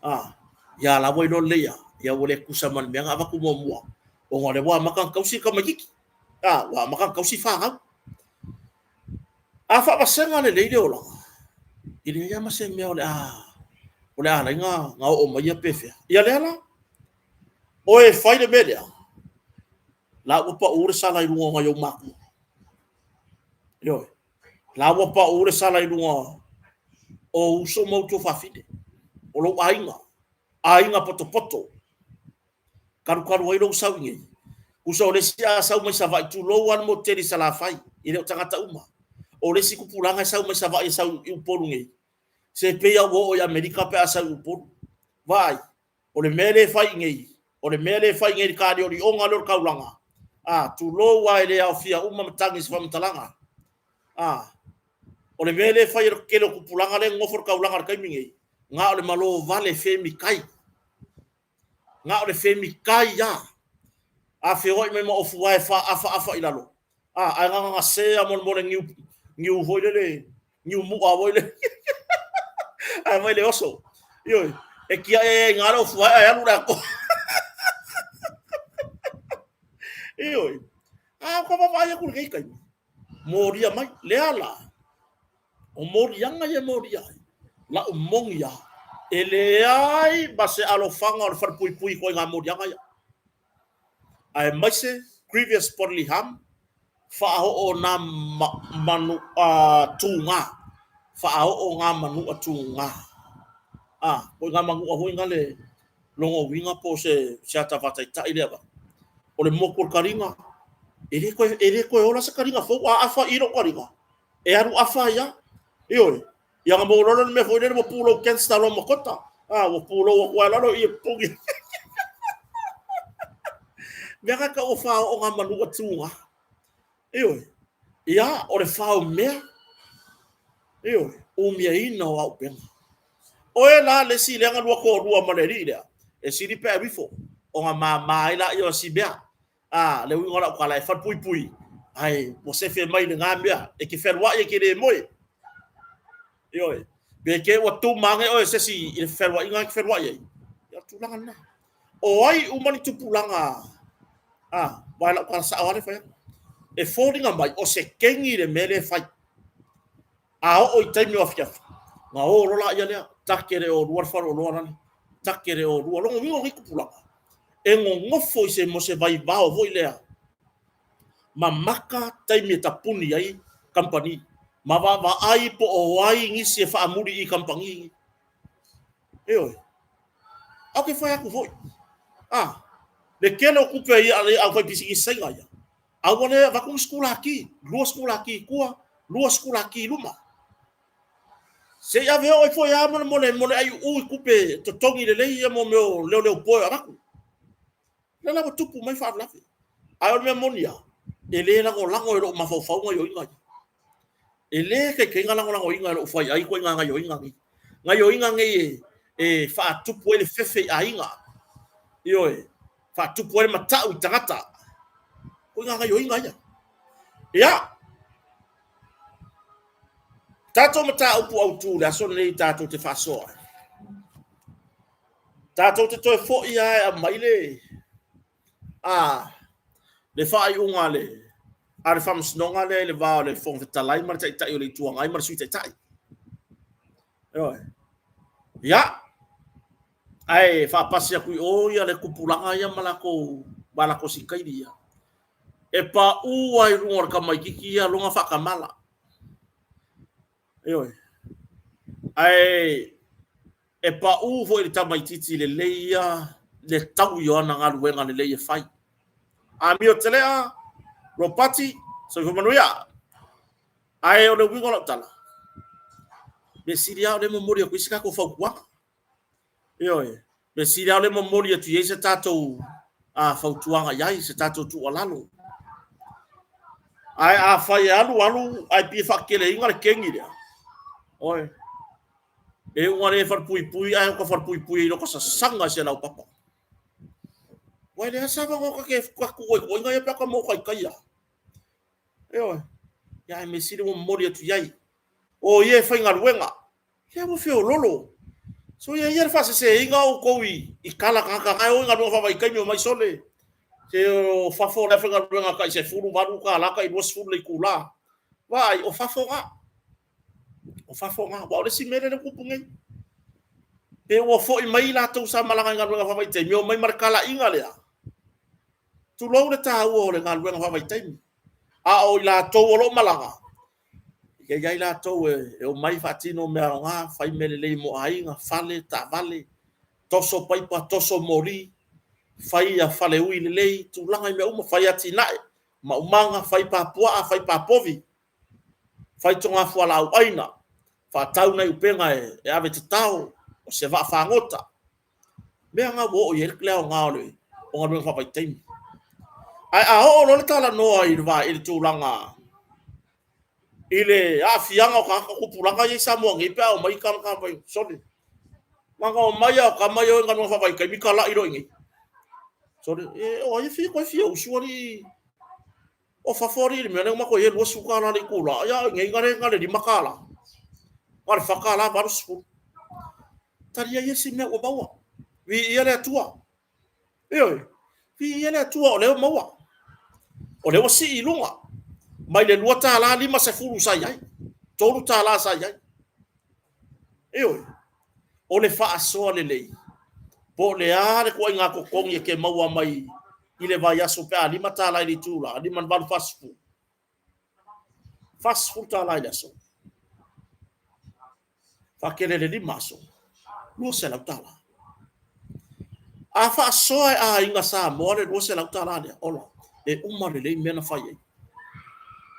A, ia la ua iloa lelei lava, ia ua le tusa ma le mea na avatu muamua, ona o lea ua amata ona tausi le tamaititi. A, ua amata ona tausi fanau. A faavasega lelei le olaga, e leai lava ma se mea o le a o le a ala ai ona oo mai ia pefea. Ia lea la, oe e fai le mea lea, la ua pau le sala i luga o nai ou matua. Ioe, la ua pau le sala i luga o uso ma ou tuafafine, o lou aiga, aiga potopoto. Talutalu ai lou sau i nei. Tusa o le isi a sau mai Savaii, tulou lava le motu tele i Salafai, e le o tagata uma. O le isi tupulaga e sau mai Savaii e sau i Upolu nei, se pei lava ua oo i Amerika pe a sau i Upolu. Vaai, o le mea lea e fai i nei, o le mea lea e fai i nei i le taaliolioga lea o le taulaga, a, tulou lava e le aofia uma matagi i se faamatalaga. A, o le mea lea e fai e le tele o tupulaga lea e nonofo i le taulaga i le taimi nei, na o le malo vale femikai. Na o le femikai lava. A feoai mai ma ofuae faafaafa i lalo, a, ae gagagase lava mo le niu, niu foi lele, niu mu'a foi lele, ae mai le oso. Ioe, e tiai ai i ina le ofuae ae alu le atoa. Ioe, a o ka vaavaai atu i lenei taimi, molia mai, lea la, O moliaga ia e molia ai, lau moni lava, e leai ma se alofaga o le falepuipui i ituaiga moliaga ia. Aemaise grievous bodily harm, faaoo nā manuʻa tūgā, faaoo ngā manuʻa tūgā. A, ko ngā manuʻa foi ngā le longa uiga po o se se ata faataitai lea avatu. O le motu o le kaliga, e le toe, e le toe ola se kaliga fou, a afa i lou kaliga, E alu afa ai lava. Ioe. Ia na maua loa le mea foi lele ua pulou gangsta loa ma kota. Ah, ua pulou atu ai lalo ia pugi. Mea ka tau o whao o ngā manu a tūnga. Ioe. Ia, o le whao mea. Ioe. Umiaina o au pena. Oe la le isi lea na lua toalua ma le alii lea, e sili pe alu ifo, ona mama ai laia o si mea. A, le uiga o lau tala, e falepuipui, ae ua sefe mai lena mea, e te fealuai e te le moe. Ioe, pe te ua tuma ane oe e se isi i le fealuaiga e te fealuai ai, ia o le tulaga lena. O ai uma ni tupulaga, a, aua o lau tala sao lava lea e fai atu. E foliga mai o se kegi le mea lea e fai. A oo i taimi o afiafi, ona o loa laia lea, take le olua le faleoloa lale, take le olua. Lona uiga o nei tupulaga, e nonofo i se mo se vaivao foi lea, mamaka taimi e tapuni ai kamupani, ma vaavaai po o ai nisi e faamuli i kamupani nei. Ioe. A ou te fai atu foi, a, le tele o tupe a le aufaipisinisi Saina ia, A ua le avatu ni sikulaki, lua sikulaki i tua, lua sikulaki i luma. Se i ave oo ifo ia mo le mo le aiuu i tupe totogi lelei ia mo mea o leoleo poe o avatu. Lea la ua tupu mai faalavelave. Ae o le mea moni lava, e le lagolago e lou mafaufau gaoioiga ia. E lē taitaiga lagolagoina e lou faiai ituaiga gaioiga nei. Gaioiga nei e, e faatupu ai le fefe i aiga. Ioe, faatupu ai le matau i tagata. Ituaiga gaioiga ia. Ia, tatou mataupu autu le aso lenei tatou te faasoa. Tatou te toe foi lava e aumai le a le faaiuga a le a le faamasinoga lea i le va o le Fofoga Fetalai ma le Taitai o le Itu Agai ma le Sui Taitai. Ioe. Ia, ae faapasi atu i o ia le tupulaga ia ma latou ma latou sikaili ia. E paū lava i luga o le tamaitiiti ia lona faatamala. Ioe. Ae e paū foi i le tamaitiiti lelei ia le taui o ana galuega lelei e fai. Amio Telea, Ropati, soifua manuia. Ae o le uiga o lau tala, mea sili lava o lea e momoli atu ai se tatou fautuaga. Ioe, mea sili lava o lea e momoli atu i ai se tatou fautuaga i ai, se tatou tuualalo. Ae afai e alu alu ae pei e faateleina le kegi lea, oe, e uga le falepuipui ae ota falepuipui i lota sasaga i se laupapa. Ua e leai se avanoa ta te atu ai ituaiga ia pe a ta mo taitaia. Ioe. Ia ae mea sili ua momoli atu i ai. O ia e faigaluega. Ia ua feololo. So ia ia le faaseseina outou i, i kala tagata na e o i galuega faavaitaimi o mai sole. Se o fafo la e faigaluega tai $18 tai 20 le itula. Vaai, o fafo na. O fafo na. Aua o le isi mea lea ua tupu nei. Pe ua foi mai latou sa malaga i galuega faavaitaimi, omai ma le talaiga lea. Tulou le taua o le galuega faavaitaimi. A o i latou o lo o malaga, e i ai latou e omai faatino mea aoga, fai mea lelei mo aiga, fale, taavale, toso paipa, toso moli, fai faleui lelei, tulaga i mea uma, fai atinae, maumaga, fai papuaa, fai papovi, fai togafualaau aina, faatau nai upega e ave tatao, o se vaa fagota. Mea na ua oo i ai le aoga o le o galuega faavaitaimi. Ae a oo loa le talanoa i le i le tulaga i le aafiaga o tagata tupulaga ia i Samoa nei pe a omai tagata mai sole. Na ona omai lava o tama ia o i galuega faavaitaimi talai loa i inei. Sole, e o ai e fia toe fia usu alii o fafo alii i le mea lea na matou i ai e $20 le itula, ia a o i inei na o le $5, na o le $4 80. Talia ia si mea ua maua. Viia le Atua. Ioe, viia le Atua o lea ua maua. O lea ua sii i luga mai le $2.50 sa i ai, $3 sa i ai. Ioe, o le faasoa lelei, po o le a le ituaiga totogi e te maua mai i le vaiaso pe a $5 i le itula, 5 i le 8, 40. $40 i le aso. Faatele le 5 aso, $200. A faasoa e aiga Samoa le $200 lea, ola, e uma lelei mea na fai ai.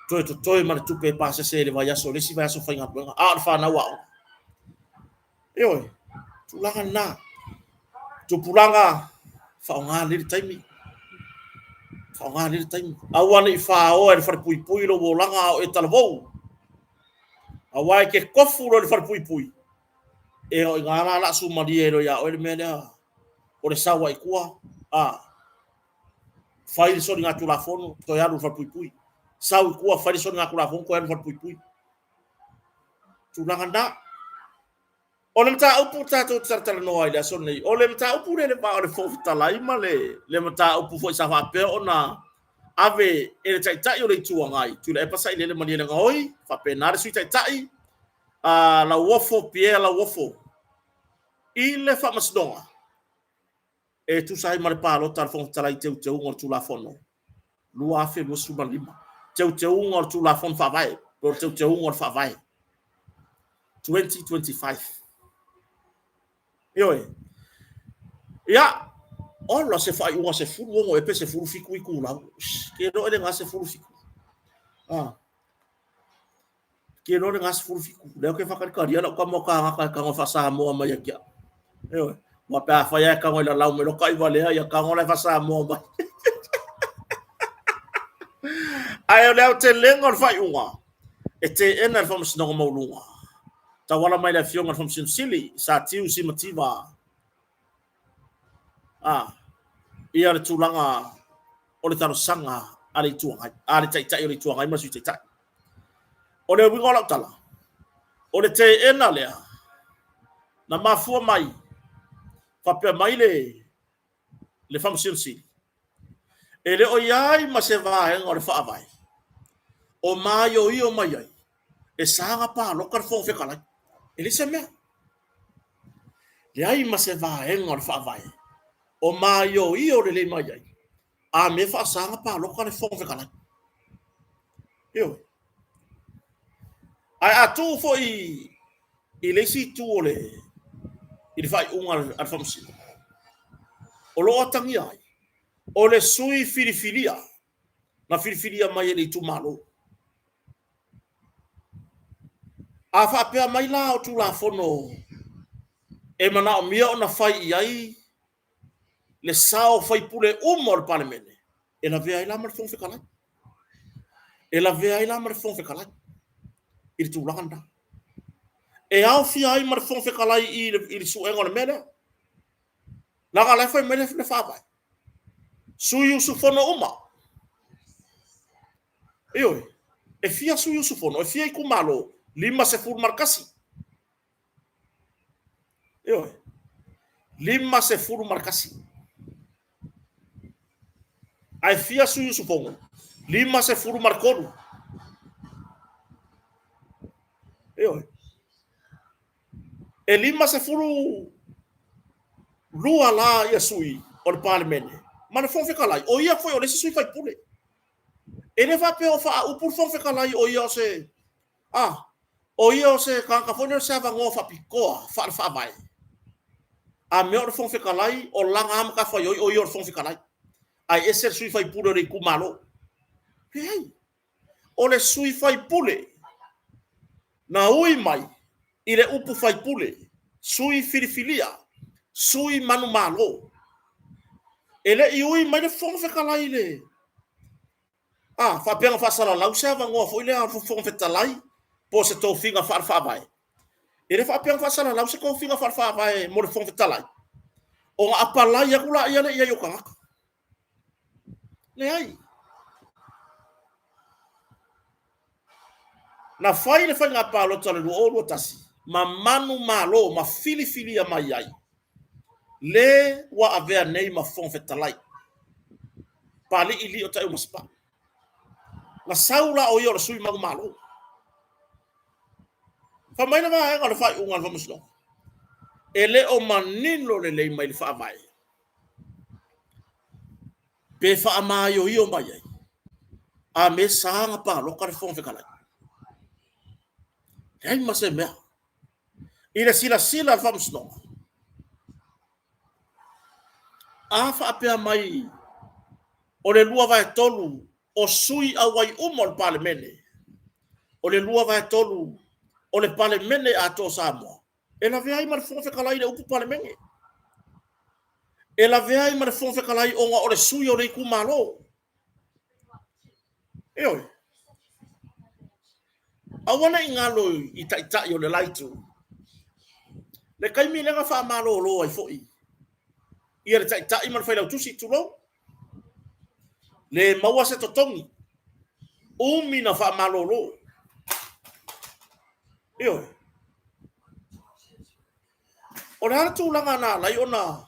Toe totoe ma le tupe e pasese i le vaiaso, le isi vaiaso faigaluega, a o le fanau aoga. Ioe, tulaga lena. Tupulaga, faaaoga lelei le taimi. Faaaoga lelei le taimi. Aua ne i faoa e le falepuipui lou olaga a o e talavou. Aua e te tofu loa i le falepuipui, e o i ina la laa sumalie ai loa ia oe le mea lea o le sau ai tua, a fai le soligatulafono, toe alu i le falepuipui. Sau i tua, fai le soligatulafono, toe alu i le falepuipui. Tulaga lena. O le mataupu tatou te talatalanoa ai i le aso lenei, o le mataupu lea i le va o le Fofoga Fetalai ma le, le mataupu foi sa faapea ona ave e le Taitai o le Itu Agai, Tuilaepa Sailele Malielegaoi, faapena le Sui Taitai, a Lauofo Pierre Lauofo, i le Faamasinoga e tusa ai ma le palota a le Fofoga Fetalai i teuteuga o le Tulafono 2025, teuteuga o le Tulafono Faavae, po o le teuteuga o le Faavae 2025. Ioe. Ia, ola se faaiuga 16 ea pe 17 itulau. Ke loa le ga 17. Ah. Ke loa le ga 17. Lea ou te whakarikaria lau tama o kāngaka e tago wha-Samoa mai a kia. Ioe. Ua pe a whai e tago i la lau me loka i walea, ia tago lai wha-Samoa mai. Ae o le aotelega o le faaiuga, E teena e le Faamasinoga Maualuga, tauala mai le Afioga i le Faamasino Sili, Sa Tiu Simativa, a, ia le tulaga o le talosaga a le Itu Agai, a le Taitai o le Itu Agai ma le Sui Taitai. O le uiga o lau tala, o le teena lea na mafua mai, faapea mai le le Faamasino Sili, e le o i ai ma se vaega o le Faavae o maioio mai ai e sa palota le Fofoga Fetalai. E leai se mea. Leai ma se vaega o le Faavae o maioio lelei mai ai a mea faasaga palota le Fofoga Fetalai. Ioe. Ae a tuu foi i le isi itu o le i le faaiuga a le Faamasino, o lo o atagia ai, o le sui filifilia na filifilia mai e le itumalo. A faapea mai la o Tulafono e manaomia ona fai i ai le sao o faipule uma o le Palemene, e lavea ai la ma le Fofoga Fetalai. E lavea ai la ma le Fofoga Fetalai i le tulaga lena. E aofia ai ma le Fofoga Fetalai i le suega o le mea lea. Leaga la e fai mai le Faavae, sui usufono uma. Ioe, e fia sui usufono, e fia itumalo? 51. Ioe. 51. Ae fia sui usufono? 53. Ioe. E 52 la ia sui o le Palemene ma le Fofoga Fetalai, o ia foi o le isi sui faipule. E le faapea o faaupu le Fofoga Fetalai o ia o se A, o ia o se tagata foi lea o se avanoa faapitoa faale-faavae. A mea o le Fofoga Fetalai, o lana lava matafaioi o ia o le Fofoga Fetalai, ae ese le sui faipule o le itumalo. Leai. O le sui faipule na ui mai i le upu faipule, sui filifilia, sui manumalo. E le i ui mai le Fofoga Fetalai i le A faapea na faasalalau se avanoa foi lea o le Fofoga Fetalai po o se tofiga faale-faavae, e le faapea na faasalalau se tofiga faale-faavae mo le Fofoga Fetalai, ona apalai atu laia lea i ai o tagata. Leai. Na fai le faiga palota o le 2021 ma manumalo ma filifilia mai ai le ua avea nei ma Fofoga Fetalai, Papalii Lio Taeaumasapao. Na sau la o ia o le sui manumalo. Fai mai le vaega o le faaiuga a le Faamasinoga, e le o manino lelei mai le Faavae pe faamaioio mai ai a me sa na palota le Fofoga Fetalai. Leai ma se mea. I le silasila a le Faamasinoga, a faapea mai o le 2/3 o sui auai uma o le Palemene, o le 2/3 o le Palemene atoa o Samoa, e lavea ai ma le Fofoga Fetalai i le upu Palemene. E lavea ai ma le Fofoga Fetalai ona o le sui o le itumalo. Ioe. Aua ne i galo i taitai o le la itu. Le taimi lea na faamalolo ai foi ia le taitai ma le failautusi, tulou, le maua se totogi, umi na faamalolo. Ioe. O le a le tulaga na ala ai ona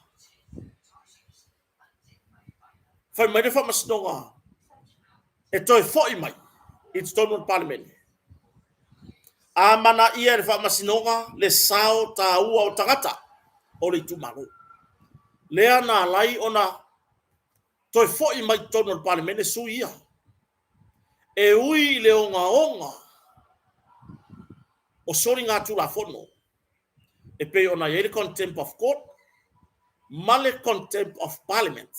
fai mai le Faamasinoga e toe foi mai i totonu o le Palemene? Amanaia e le Faamasinoga le sao taua o tagata o le itumalo. Lea na ala ai ona toe foi mai i totonu o le Palemene sui ia. E ui i le ogaoga o soligatulafono e pei ona i ai le Contempt of Court ma le Contempt of Parliament,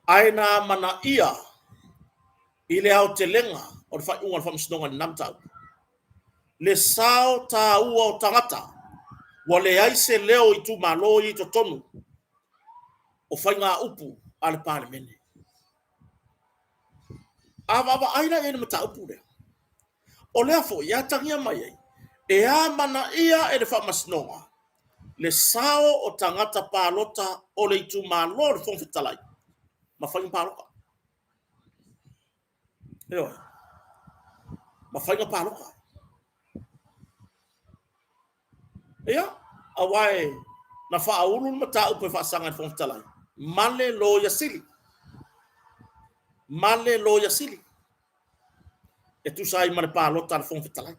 ae na amanaia i le aotelega o le faaiuga o le Faamasinoga i lena mataupu le sao taua o tagata ua leai se leo o itumalo ia i totonu o faigaupu a le Palemene. A vaavaai la i ai i le mataupu lea, o lea foi e atagia mai ai, e amanaia e le Faamasinoga le sao o tagata palota o le itumalo o le Fofoga Fetalai ma faiga palota. Ioe. Ma faiga palota. Ia, aua e na faaulu le mataupu e faasaga i le Fofoga Fetalai ma le Loia Sili. Ma le Loia Sili. E tusa ai ma le palota a le Fofoga Fetalai.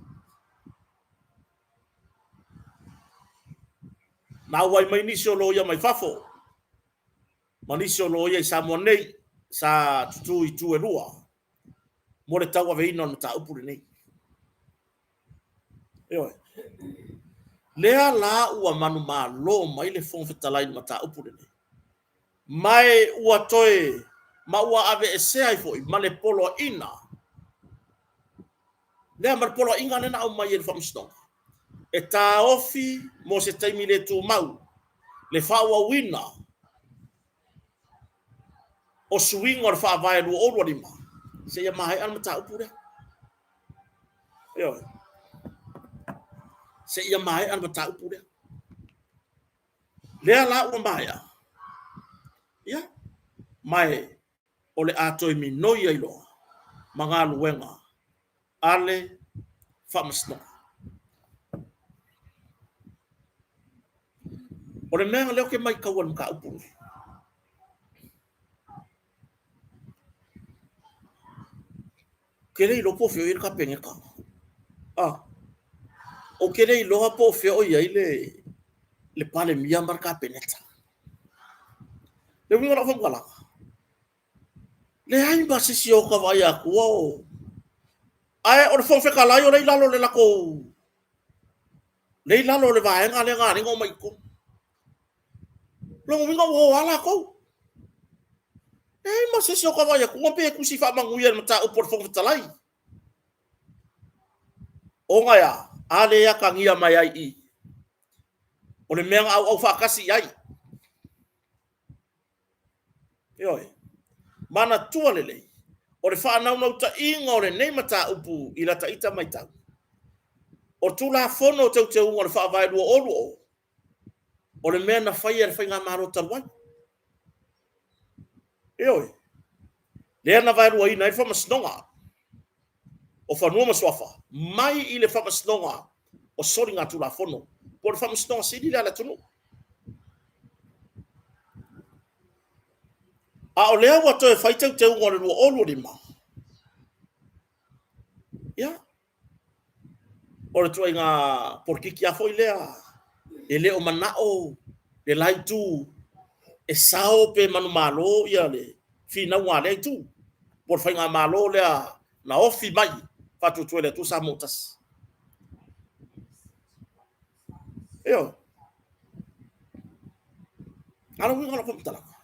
Na auai mai nisi o loia mai fafo ma nisi o loia i Samoa nei sa tutū i itu e lua mo le tauaveina o le mataupu lenei. Ioe. Lea la ua manumalo mai le Fofoga Fetalai i le mataupu lenei. Ma e ua toe ma ua aveesea ai foi ma le poloaiga lea ma le poloaiga lea na aumai e le Faamasinoga e taofi mo se taimi le tumau le faaauauina o suiga o le Faavae 2025 seia maea le mataupu lea. Ioe. Seia maea le mataupu lea. Lea la ua maea, ia, ma e o le a toe minoi ai loa ma galuega a le Faamasinoga. O le mea lea ou te maitaua i le mataupu lenei, ou te le iloa po o fea o i ai le Kapeneta. Ah, ou te le iloa po o fea o i ai le Palemia ma le Kapeneta. Le uiga o lau faamatalaga, leai ma se isi o ta vaai atua o... Ae o le Fofoga Fetalai o lea i lalo o le latou... lea i lalo o le vaega lea na ala ai ona omai i totonu. Lona uiga ua o lava latou. Leai ma se isi o ta vaai atu pe tusi faamanuia i le mataupu a le Fofoga Fetalai. Ona e a? A lea e atagia mai ai i i, o le mea na auau faatasi i ai. Ioe. Manatua lelei, o le faanaunautaiga o lenei mataupu i lata ita matau, o Tulafono o Teuteuga o le Faavae 2020, o le mea na faia e le Faigamalo talu ai. Ioe. Lea na vaeluaina ai le Faamasinoga o Fanua ma Suafa mai i le Faamasinoga o Soligatulafono, po o le Faamasinoga Sili lea a le atunuu. A o lea ua toe fai teuteuga o le 2025, ia, o le ituaiga polokiki lava foi lea e le o manao le la itu e sao pe manumalo ia le finauga a lea itu, po o le faigamalo lea na ofi mai Faatuatua i le Atua Samoa ua Tasi. Ioe. A o le uiga o lau faamatalaga,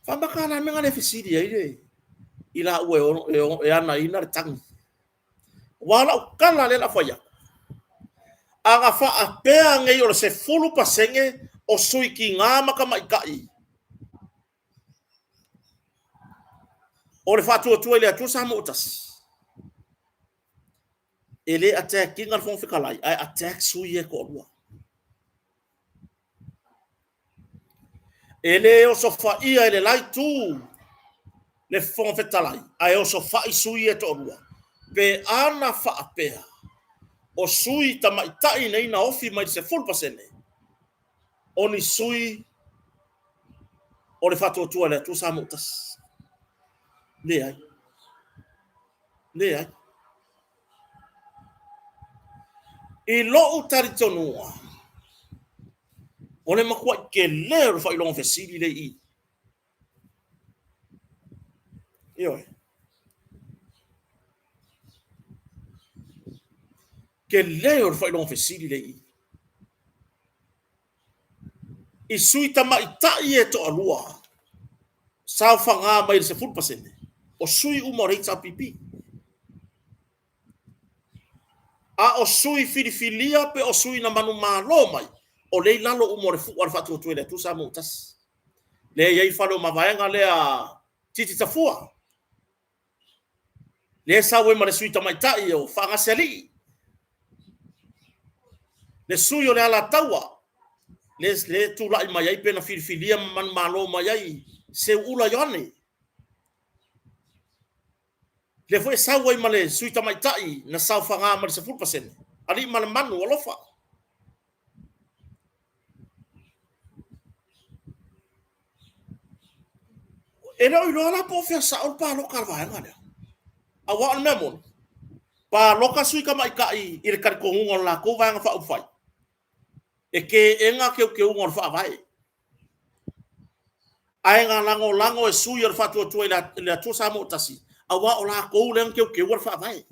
faamata la le mea na le fesili ai le i laua e anaina le tagi. Aua o lau tala lea o le a fai atu, a na faapea nei o le 10% o sui tina ma tamaitai o le Faatuatua i le Atua Samoa ua Tasi, e le attack ina le Fofoga Fetalai, ae attack sui ia e toalua. E le osofaia e le la itu le Fofoga Fetalai, ae osofai sui ia e toalua. Pe ana faapea o sui tamaitai nei na ofi mai le 10%, o ni sui o le Faatuatua i le Atua Samoa ua Tasi. Leai. Leai. I lou talitonuga, o le matuai tele o le faailoga fesili lea i i. Ioe. Tele o le faailoga fesili lea i i. I sui tamaitai e toalua saofaga mai le 10%, o sui uma o le HRPP. A o sui filifilia pe o sui na manumalo mai, o lea i lalo uma o le fua a le Faatuatua i le Atua Samoa ua Tasi. Lea e i ai fale o mavaega lea. Titi Tafua, lea e sau ai ma le sui tamaitai o Faagasealii, le sui o le Alataua, lea e tulai mai ai pe na filifilia ma manumalo mai ai Seuula Ioane. Lea foi e sau ai ma le sui tamaitai na saofaga ma le 10%, Aliimalemanu Alofa. E le o iloa la po o fea sao le palota a le vaega lea. Aua o le mea moni, palota sui tamaitai i le talitonuga o le latou Vaega Faaupufai, e teena teuteuga o le Faavae. Ae na lagolago e sui o le Faatuatua i le Atua Samoa ua Tasi, aua o latou lea na teuteua le Faavae.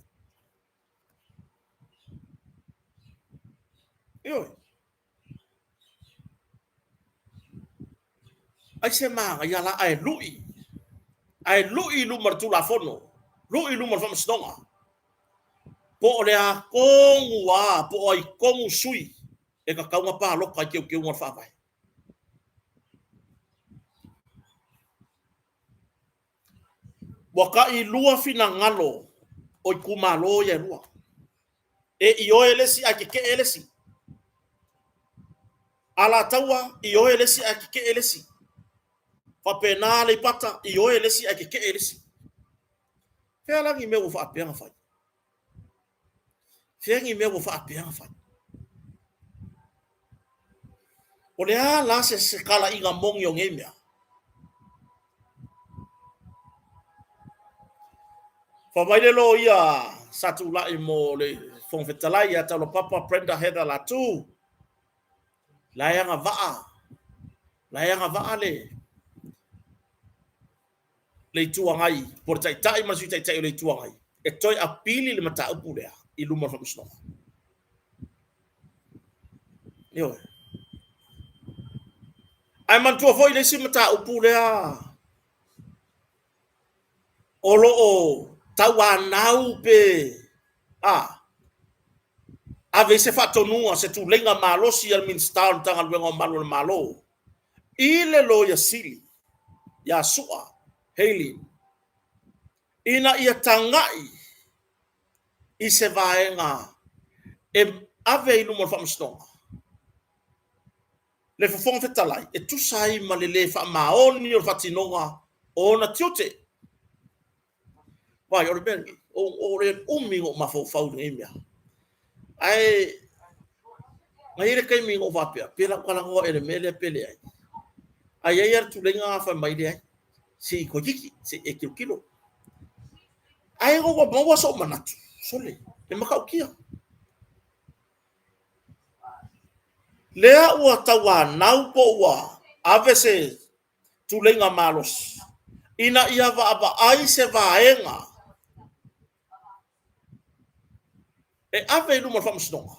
Ioe. Ai se manaia la ae lui, ae lui i luma o le Tulafono, lui i luma o le Faamasinoga. Po o le a tonu lava, po o ai tonu sui e tatau ona palota i teuteuga o le Faavae. Ua tailua finagalo o itumalo ia e lua. E ioe le isi ae tetee le isi. Alataua, ioe le isi ae tetee le isi. Faapena Aleipata, ioe le isi ae tetee le isi. Fea la ni mea ua faapea ona fai? Fea ni mea ua faapea ona fai? O le a la se talaiga moni o nei mea? Fai mai le loia sa tulai mo le Fofoga Fetalai ia Taulapapa Brenda Heather Latu, la e agavaa, la e agavaa le le Itu Agai, po o le Taitai ma le Sui Taitai o le Itu Agai, e toe apili le mataupu lea i luma o le Faamasinoga. Ioe. Ae manatua foi le isi mataupu lea o lo o tauanau pe a ave i se faatonuga, se tuleiga malosi a le Minisita o le Matagaluega o Malu o le Malo i le Loia Sili ia Su'a Hailey ina ia tagai i se vaega e ave i luma o le Faamasinoga le Fofoga Fetalai e tusa ai ma le lē faamaoni o le faatinoga o ona tiute. Vaai, o le mea lenei, o le umi ona ou mafaufau i lenei mea. Ae na i ai le taimi na ou faapea, pe o le a ou talanoa ea i le mea lea pe leai. Ae i ai lava le tuleiga lena fai mai, leai, se i toeitiiti, se i e tilotilo. Ae ina ua maua sou manatu, sole, e matautia. Lea ua tauanau po ua ave se tuleiga malosi ina ia vaavaai se vaega e ave i luma o le Faamasinoga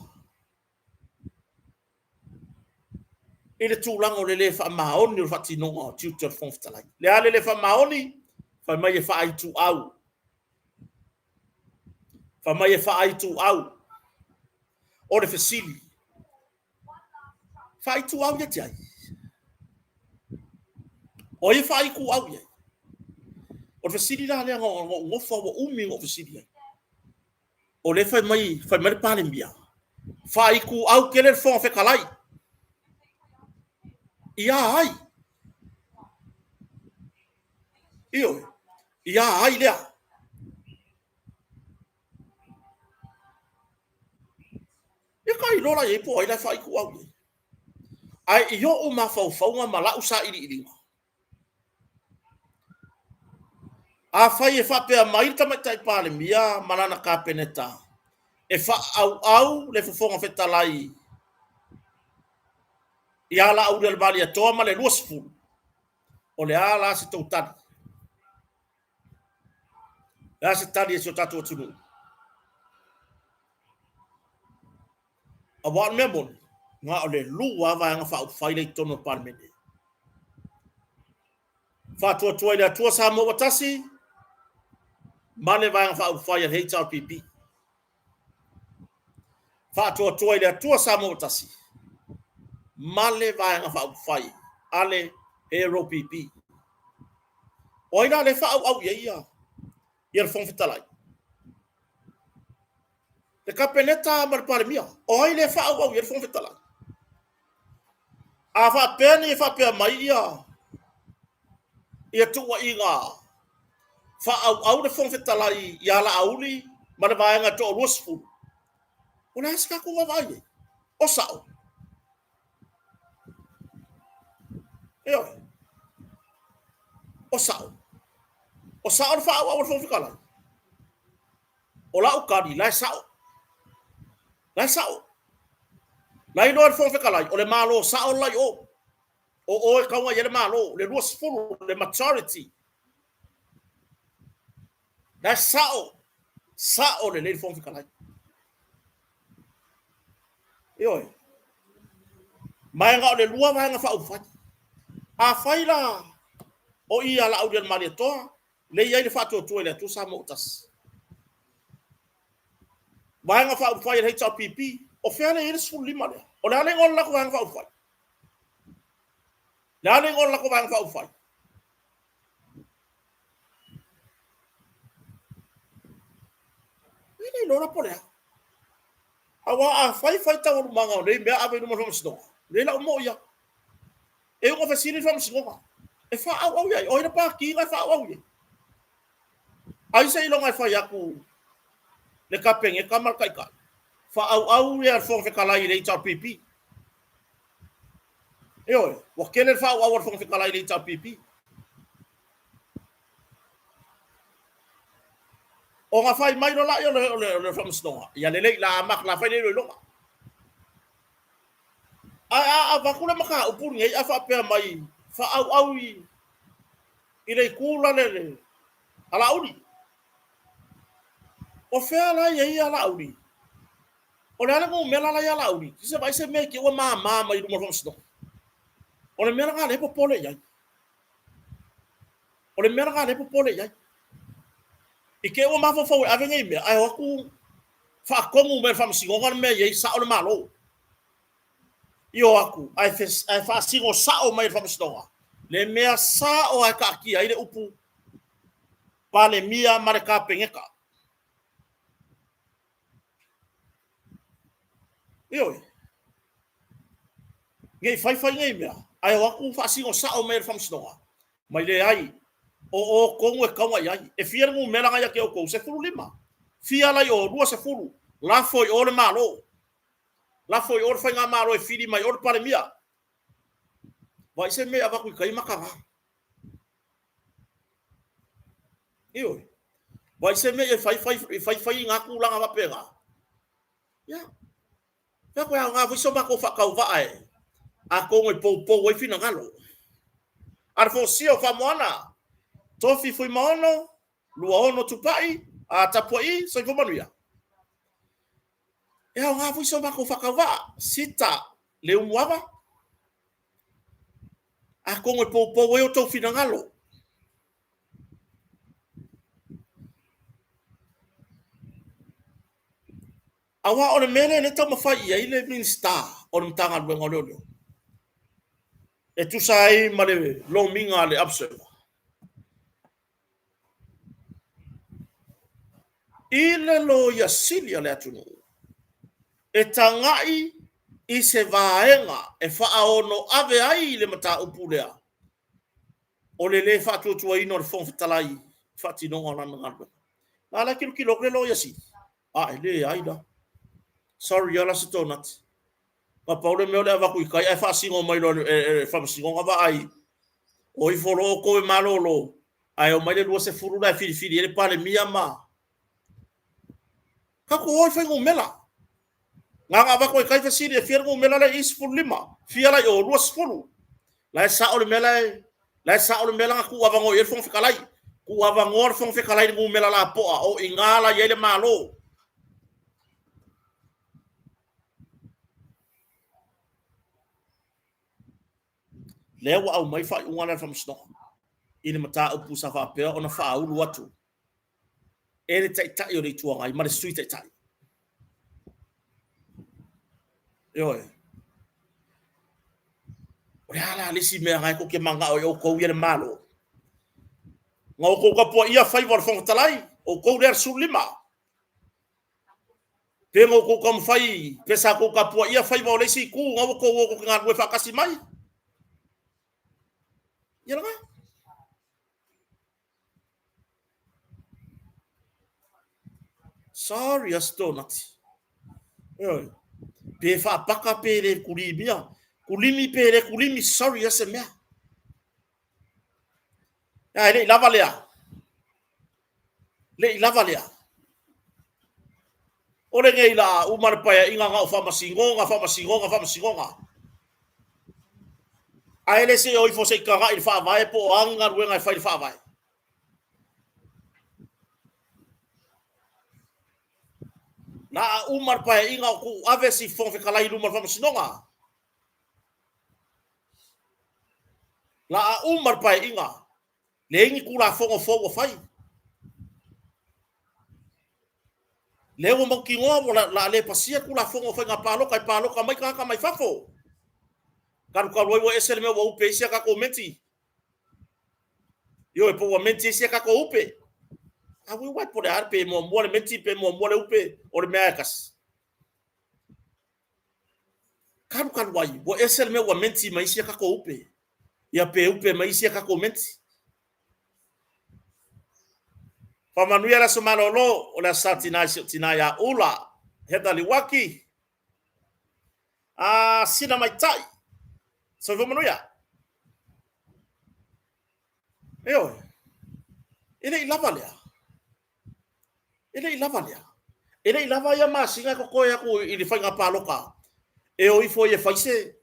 i le tulaga o le lē faamaoni o le faatinoga o tiute o le Fofoga Fetalai. Le a le lē faamaoni? Fai mai e faaituau. Fai mai e faaituau. O le fesili, faaituau ia te ai? O ai e faaituau i ai? O le fesili la lea na ou nofo ua umi na ou fesili ai. O lea fai mai, fai mai le Palemia, faaituau tele le Fofoga Fetalai. Ia ai? Ioe, ia ai lea? Ia tailo la i ai po o ai la e faaituau i ai. Ae i ou mafaufauga ma lau sailiiliga, afai e faapea mai le Tamaitai Palemia ma lana Kapeneta e faaauau le Fofoga Fetalai ia Laaulialemalietoa ma le 20, o le a la se tou tali? O le a se tali a si o tatou atunuu? Aua o le mea moni, na o le lua lava Vaega Faaupufai lea i totonu o le Palemene. Faatuatua i le Atua Samoa ua Tasi ma le Vaega Faaupufai a le HRPP. Faatuatua i le Atua Samoa ua Tasi ma le Vaega Faaupufai a le HRPP. O ai la lea e faaauau i ai ia ia le Fofoga Fetalai? Le Kapeneta ma le Palemia. O ai lea e faaauau i ai le Fofoga Fetalai? A faapea nei e faapea mai ia ia tuuaiga faaauau le Fofoga Fetalai ia Laauli ma le vaega e toa 20, o le a se tatou vaavaai i ai? O sao? Ioe. O sao. O sao le faaauau a le Fofoga Fetalai. O lau tali, la e sao. La e sao. La iloa e le Fofoga Fetalai, o le Malo sao la i o. O o e tau ai le Malo, le 20, le majority. La e sao, sao lelei le Fofoga Fetalai. Ioe. Ma e na o le 2 vaega faaupufai. Afai la o i ia Laaulialemalietoa, lea e i ai le faatuatua i le Atua Samoa ua tasi. Vaega faaupufai a le HRPP, o fea lea e i ai le 15 lea? O le a le igoa o le latou vaega faaupufai? Le a le igoa o le latou vaega faaupufai? E le iloa la po o le a. Aua a fai fai taualumaga o nei mea ave i luma o le faamasinoga, lea la ua mo'i lava. E iu ina fesili le faamasinoga, e faaauau i ai, o ai le pati na e faaauau i ai? Ai seiloga e fai atu le Kapeneta ma le Taitai, faaauau ia le Fofoga Fetalai i le HRPP. Ioe, ua tele le faaauau a le Fofoga Fetalai i le HRPP. Ona fai mai loa lea o le Faamasinoga, ia lelei, la amata, la fai le iloiloga. Ae a avatu le mataupu lenei ae faapea mai, faaauau i le itu la le a Laauli. O fea la e i ai ia Laauli? O le a le numera la ia Laauli? Se vaai se mea i te i ua mama mai i luma o le Faamasinoga. O le mea lena lea e popole i ai. O le mea lena lea e popole i ai. I te i ua mafaufau e ave nei mea, ae o atu faatonu mai e le Faamasinoga le mea e i ai sao le Malo. I o atu ae, ae faasino sao mai e le Faamasinoga le mea sao e taatia ai le upu Palemia ma le Kapeneta. Ioe. Ne i fai fai nei mea, ae o atu faasino sao mai e le Faamasinoga, mai leai, o o tonu e tau i ai. E fia le numera na ia te outou? 15. Fia la i o? 20. Lafo i o le Malo. Lafo i o le Faigamalo e fili mai o le Palemia. Vaai se mea e avatu i tai mataga. Ioe. Vaai se mea e fai fai e fai fai ngā tulaga faapena. Ia. Ia koe aoga foi so matou faatauvaa e atonu e poupou ai finagalo. A le folasia o Faamoana, Tofi Fuimaono, 26 Tupai, a tapuai, soifua manuia. E aoga foi so matou faatauvaa, Sita Leumuava, atonu e poupou ai outou finagalo. Aua o le mea lea lea e taumafai i ai le Minisita o le Matagaluega o Leoleo e tusa ai ma le lomiga a le Observer. I le Loia Sili a le atunuu e tagai i se vaega e faaono ave ai le mataupu lea o le lē faatuatuaina o le Fofoga Fetalai i faatinoga o lana galuega. A la e tilotilo atu le Loia Sili, a e leai la. Sorry lava la se tonati. Na pau le mea o le avatu i tai ae faasino mai loa e le Faamasinoga vaai, o ifo loa outou e malolo, ae omai le 20 la e filifili ai le Palemia ma tatou o i fuainumera. Na ona avatu e tai fesili e fia le numera la i 15, fia la i o 20. La e sao le mea la e la e sao le mea la na tuuavanoa i ai le Fofoga Fetalai. Tuuavanoa le Fofoga Fetalai i le numera lapoa o i ina la i ai le Malo. Lea ua aumai faaiuga lea a le Faamasinoga i le mataupu sa faapea ona faaulu atu e le Taitai o le Itu Agai ma le Sui Taitai. Ioe. O le a la le isi mea na e tou te manao ai outou ia le Malo? Na outou tapuaia faiva o le Fofoga Fetalai, outou lea le 15. Pe na outou taumafai, pe sa outou tapuaia faiva o le isi itu, na ua outou o tou te galulue faatasi mai. Ia lena. Sorry Astonati. Ioe. Pe faapaka pe le kulimia. Kulimi pe le kulimi, sorry se mea. Ia, e le i lava lea. Le i lava lea. O lenei la uma le paeaiga na o faamasinoga, faamasinoga, faamasinoga. Ae le se i o ifo se i tagai i le faavae po o a ni galuega e fai i le faavae. La a uma le paeaiga o tuu ave si Fofoga Fetalai i luma o le faamasinoga. La a uma le paeaiga, leai ni Tulafono fou ua fai. Lea ua mautinoa ua la a le pasia Tulafono o Faiga Palota e palota mai tagata mai fafo. Talu talu ai ua ese le mea ua upe ai isi a tatou menti. Ioe, po ua menti ai isi a tatou upe. A ui uai po o le a pe muamua le menti pe muamua le upe, o le mea lava e tasi. Talu talu ai, ua ese le mea ua menti mai isi a tatou upe. Ia pe upe mai isi a tatou menti. Faamanuia le aso malolo o le Aso Sa Tina i si ou tina ia Ula, Heather Liwaki. A Sina Maitai, soifua manuia. Ioe, e le i lava lea. E le i lava lea. E le i lava ia masina e totoe atu i le faiga palota e o ifo ai e fai se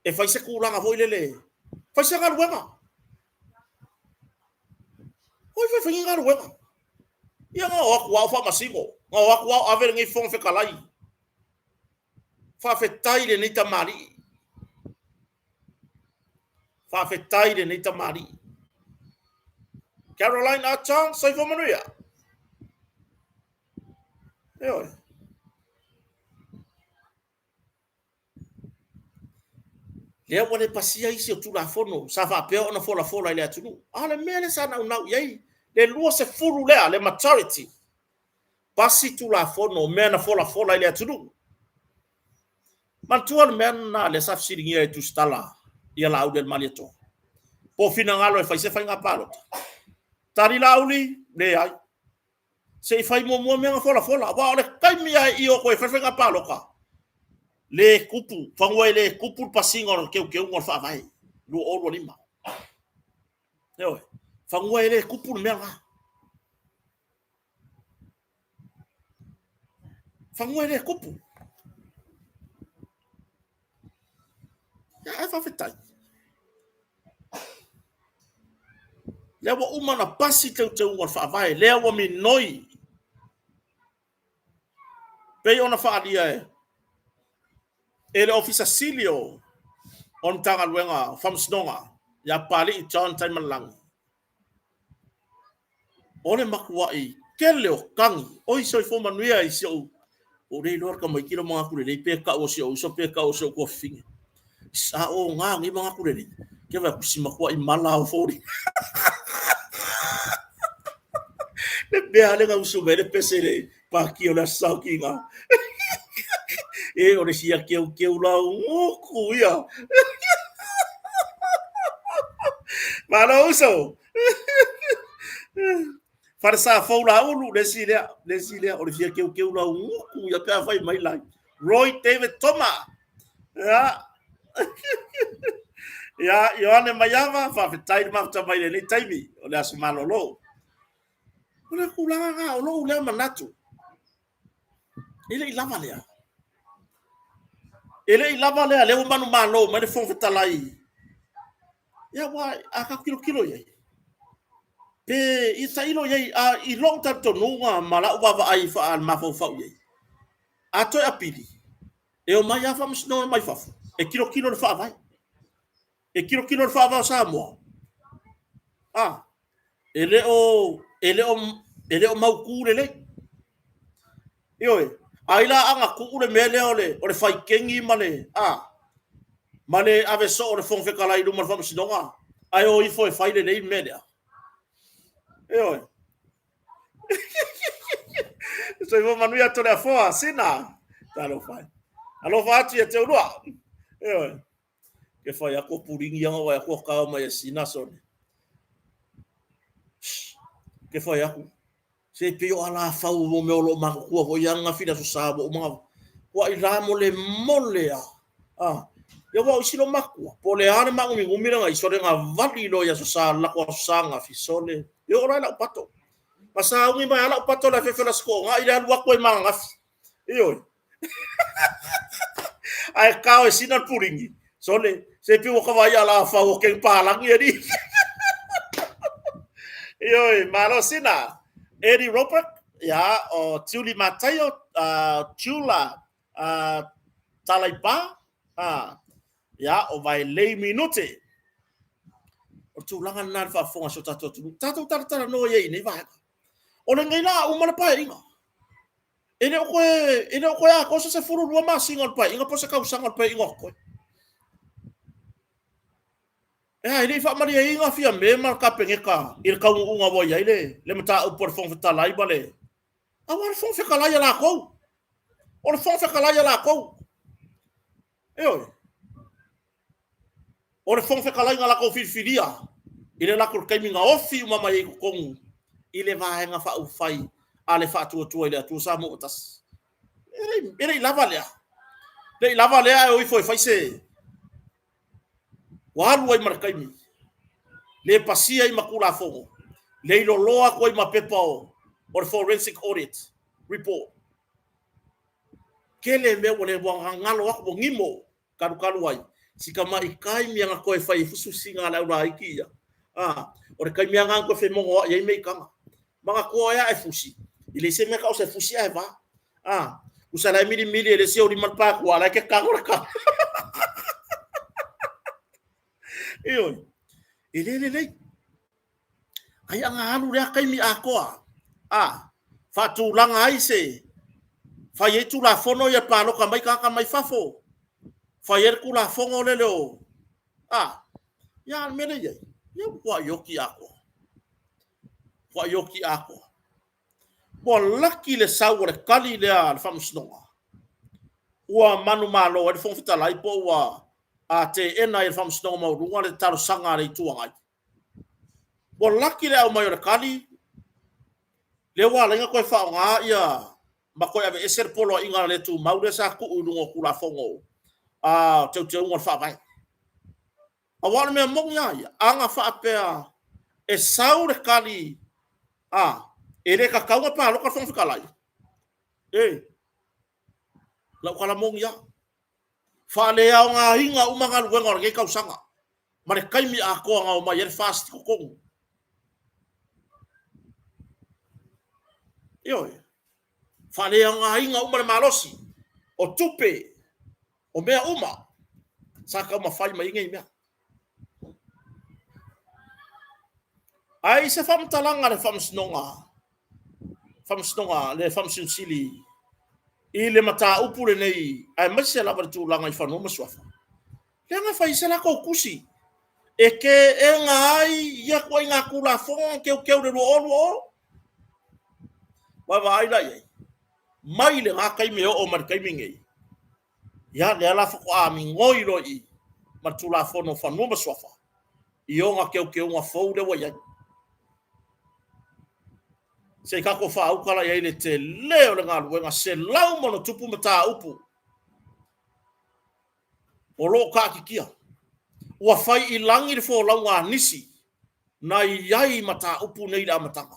e fai se tulaga foi lele, fai se galuega. O ifo e fai ni galuega. Ia na o atu lava o faamasino, na o atu lava o ave lenei Fofoga Fetalai. Faafetai i lenei tamalii. Faafetai i lenei tamalii. Caroline Achong, soifua manuia. Ioe. Lea ua le pasia isi o Tulafono sa faapea ona folafola i le atunuu. A o le mea lea sa naunau i ai le 20 lea, le majority, pasi Tulafono o mea na folafola i le atunuu. Manatua le mea lena lea sa fesiligia e Tusitala ia Laaulialemalietoa, po o finagalo e fai se faiga palota. Tali Laauli, leai. Se i fai muamua mea na folafola, aua o le taimi lava e io atu ai e fai faiga palota, le tupu, fanua e le tupu le pasiga o le teuteuga o le Faavae 2025. Ioe, fanua e le tupu le mea lena. Fanua e le tupu. Ia, ae faafetai. Lea ua uma ona pasi teuteuga o le Faavae, lea ua minoi pei ona faaalia e le Ofisa Sili o le Matagaluega o Faamasinoga ia Papalii John Taimalelagi. O le matuai tele o tagi. Oi, soifua manuia i si ou ua ou le iloa le tamaiti lea manatu lelei pe tau o si ou uso pe tau o si ou tuafafine. A o gā nei manatu lelei. Ke vaai atu si matuai mala o foliga. Le mea lea na usu mai le pese le pākia o le aso saokiga. E o le sia keukeu lauguku ia. Malo uso. Falesa fou laulu, le isi lea, le isi lea, o le fia keukeu lauguku ia pe a fai mai lai. Roy David Toma. Ia. Ia, Ioane Maiava, faafetai le mafuta mai i lenei taimi o le aso malolo. O le tulaga lena, o lou lea manatu. E le i lava lea. E le i lava lea, lea ua manumalo mai le Fofoga Fetalai. Ia, ua, a tatou tilotilo i ai, pe ia tailo i ai, a, i lou talitonuga ma lau vaavaai faale-mafaufau i ai, a toe apili, e omai lava faamasinoga mai fafo e tilotilo i le Faavae. E tilotilo i le Faavae o Samoa. A, e le o, e le o, e le o mautu lelei. Ioe, ai la ana tuu le mea lea o le, o le faikeni ma le, a, ma le ave soo o le Fofoga Fetalai i luma o le Faamasinoga, ae o ifo e fai lelei le mea lea. Ioe. Soifua manuia Toleafoa, Sina. Talofa e. Alofa atu ia te ulua. Ioe. Ke whai ako puringi anga wai ako kao mai e Sina sone. Ke whai aku. Se pei o ala fau mo me o lo makukua fo ia nga fila so sa mo uma. Wa i la mo le mole a. Ah. Ia wa isi lo makua. Po le ana ma ngumi ngumi nga isole nga vali lo ia so sa la ko sa nga fi sole. Yo ora la pato. Ma sa ungi mai ala pato la fefe la sko nga ile alu ako e ma nga fi. Ioe. Ae kao e sina puringi. Sole, se pi waka vai ala fa o keng palangi e ni. Ioe, malo sina. Eddie Robert, ya, o Tiuli Mataio, Tula, Talaipa, ya, o Vailei Minute. O tulaga lena le faafofoga si o tatou atunuu. Tatou talatala noa ia i nei vaega. O lenei la uma le paeaiga. E le o koe, e le o koe atoa se 12 masina o le paeaiga po o se tausaga o le paeaiga o totoe. E a, e le i faamalieina Fiame ma le Kapeneta i le taunuuga ua i ai le, le mataupu a le Fofoga Fetalai ma le... Aua le Fofoga Fetalai a latou. O le Fofoga Fetalai a latou. Ioe. O le Fofoga Fetalai na latou filifilia i le latou taimi na ofi uma mai ai i totonu i le Vaega Faaupufai a le Faatuatua i le Atua Samoa ua Tasi. E le i lava lea. E le i lava lea ae o ifo e fai se ua alu ai ma le taimi. Le pasia ai ma Tulafono, le iloloa atu ai ma pepa o le Forensic Audit Report. Tele mea ua le ua galo atu ua gimo kalukalu ai, si tamai taimi ana toe fai ai fusifusiga a le au laiti ia. A, o le taimi lava na toe femonoa'i ai meitaga. Manatua oe a e fusi, e leai se mea tau o se fusi ae va. A, tusa la e milimili e le isi ou lima le patua, a la e te tago le tago. Ioe, e le lelei. Ai ana alu lea taimi atoa, a, faatulaga ai se, fai ai Tulafono ia palota mai tagata mai fafo, fai ai le Tulafono lele o, a, ia a le mea lea i ai, ia ua tuai oti atoa. Tuai oti atoa. Ua laki le sau o le tali lea a le Faamasinoga, ua manumalo ai le Fofoga Fetalai po ua a teena ai e le Faamasinoga Maualuga le talosaga a le Itu Agai. Ua laki le aumai o le tali, lea ua ala ai ona toe faaaoga ia ma toe aveese le poloaiga le tumau lea sa tuu i luga o Tulafono a Teuteuga o le Faavae. Aua o le mea moni lava ia, ana faapea e sau le tali a, e le tatau ona palota le Fofoga Fetalai. E, lau tala moni lava. Faaleaogaina uma galuega o lenei tausaga ma le taimi atoa na omai ai le FAST i totonu. Ioe, faaleaogaina uma le malosi o tupe, o mea uma sa taumafai mai ai nei mea. Ae i se faamatalaga a le Faamasinoga, Faamasinoga, le Faamasino Sili i le mataupu lenei, aemaise lava le tulaga i fanua ma suafa, leaga e fai se latou tusi e teena ai ia ituaiga Tulafono na teuteu i le 2020. Vaavaai la i ai, mai lena taimi e oo mai le taimi lenei, Ia, lea la faatoa migoi loa i i ma le Tulafono o Fanua ma Suafa i ona teuteuga fou lea ua i ai. Se i tatou faauka la i ai le tele o le galuega, 100+ mataupu o lo o taatitia. Ua fai i lagi le folauga a nisi na i ai mataupu nei i le amataga.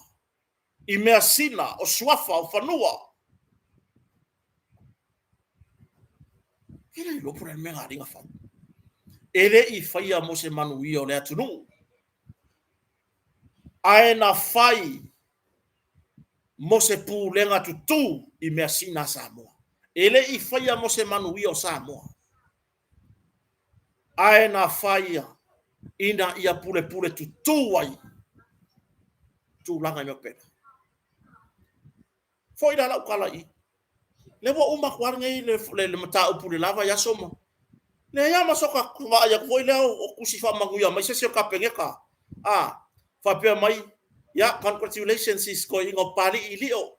i measina, o suafa, o fanua. E le iloa po o le a le mea na alii na fai. E le i faia mo se manuia o le atunuu, ae na fai mo se pulega tutū i measina a Samoa. E le i faia mo se manuia o Samoa. Ae na faia ina ia pulepule tutū ai tulaga i mea pena. Foi la lau tala i i. Lea ua uma atu lava lenei le mataupu i le la vaiaso ma leai lava ma soka vaai atu foi lea o tusi faamanuia mai se isi o le Kapeneta, a faapea mai. Ia, congratulations i si toeaina o Papalii Lio.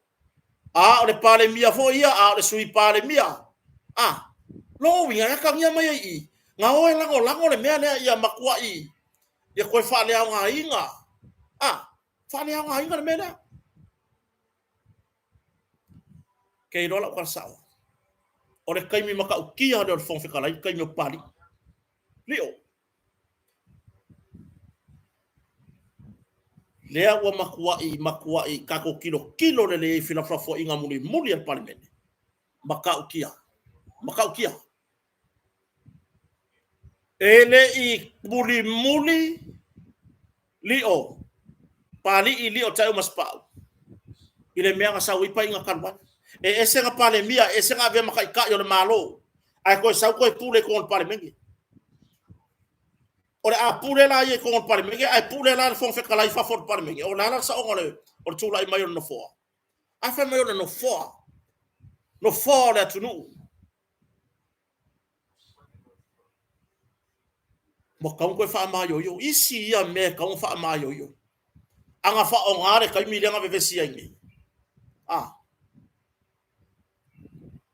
A o le Palemia foi ia, a o le Sui Palemia. A, lona uiga e atagia mai ai i i, na o e lagolago le mea lea ia matuai ia toe faaleaogaina. A, faaleaogaina le mea lea. Ke iloa lau tala sao. O le taimi matautia lea o le Fofoga Fetalai, le taimi o Papalii. Lio. Lea ua matuai, matuai tatou tilotilo lelei ai i felafolafoaiga mulimuli a le Palemene. Matautia. Matautia. E le i mulimuli Lio, Papalii Lio Taeu Masepau i le mea na sau ai Paeaiga talu ai. E ese na Palemia, e ese na avea ma Taitai o le Malo, ae toe sau toe pule i totonu o le Palemene. O le a pule la ia i totonu o le Palemene, ae pule la le Fofoga Fetalai i fafo o le Palemene. O le a la le saoga o le tulai mai o le Nofoa? A fai mai o le Nofoa, Nofoa o le atunuu. Ua tatau ona toe faamaioio. Isi ia mea e tatau ona faamaioio. A na faaaoga le taimi lea na vevesi ai nei, a,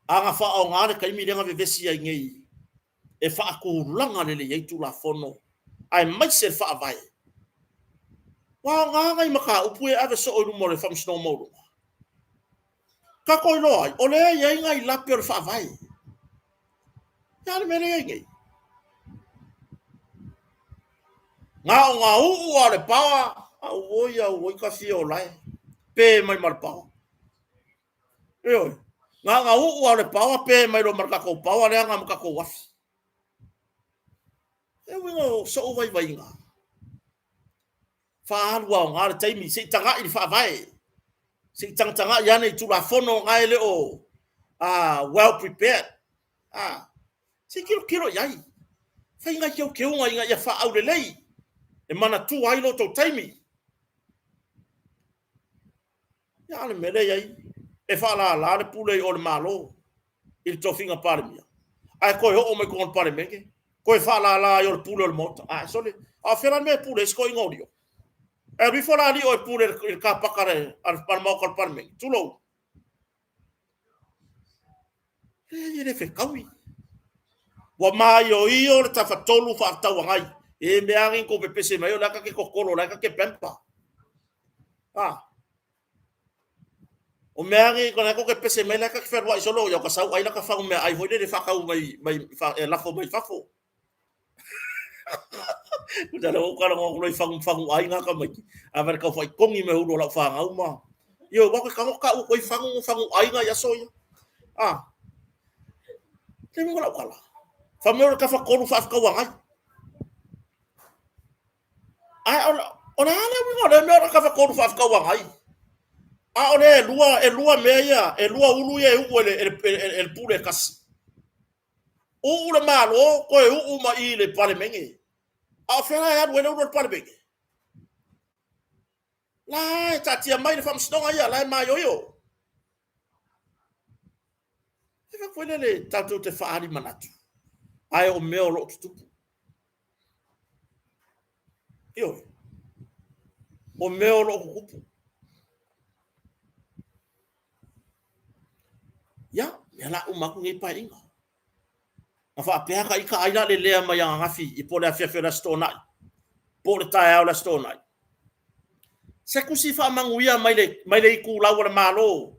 a na faaaoga le taimi lea na vevesi ai nei e faatulaga lelei ai Tulafono aemaise le Faavae, ua aoga nai mataupu ia e ave soo i luma o le Faamasinoga Maualuga. Tatou iloa ai, o lea e i ai nai lape o le Faavae. E a le mea lea e i ai nei? Na o na uu lava o le paoa, auoi auoi tafia o lae, pe mai ma le paoa. Ioe, na ona uu lava o le paoa pe mai loa ma le tatou paoa lea na ma tatou afi. E uiga o sou vaivaiga, faaalu aoga le taimi, se i tagai i le faavae, se i tagatagai ane i Tulafono na e le o well prepared. Se i tilotilo i ai, fai nai teuteuga ina ia faaaulelei e manatua ai lo outou taimi. Ia a o le mea lea e i ai, e faalala le pule i o le Malo i le tofiga Palemia, ae toe oo mai i totonu o le Palemene, toe faalala ai o le pule o le Maota. Ae sole, a o fea la le mea e pule ai si toeaina o Lio? E alu ifo la Lio e pule i le kapaka a le Maota o le Palemene, tulou. Leai, e le fetaui. Ua maioio le tafatolu faafetauagai. E mea lava nei tou pepese mai ai, o la e ta te totolo, o la e ta te pamper. Ah. O mea lava nei, o la e tou te pepese mai, o la e ta te fealuai solo, ia ka sau ai la ka fagu meaai foi lele faatau mai, mai, fa, e lafo mai fafo. Tusa lea ua ou talanoa atu loa i fagu, fagu ai ngā tamaiti. A vai le tau whaikogi me hulu o lau whāngau ma. Io, wā koe kango ka ua koe fagu, fagu ai ngā i aso ia. Ah. Te munga lau kala. Wha mea o le tawhakolu whaafikaua ngai. Ai, o, o le a le uiga o le mea o le tawhakolu whaafikaua ngai. A o le e lua, e lua mea ia, e lua ulu ia e uu e le, e le, e le, e le pule e kasi. Uu le Malo, toe uu ma i le Palemene. A o fea la e alu ai le ulu a le Palemene? La e taatia mai le faamasinoga ia, la e maioio. E fai foi lele tatou te faaali manatu, ae o mea o lo o tutupu. Ioe. O mea o lo o tutupu. Ia, mea la uma atu nei paeaiga. Na faapea ka ita ai la le lea mai ananafi i po le afiafi o le Aso Toonai, po o le taeao o le Aso Toonai. Se tusi faamanuia mai le, mai le itulau a le Malo,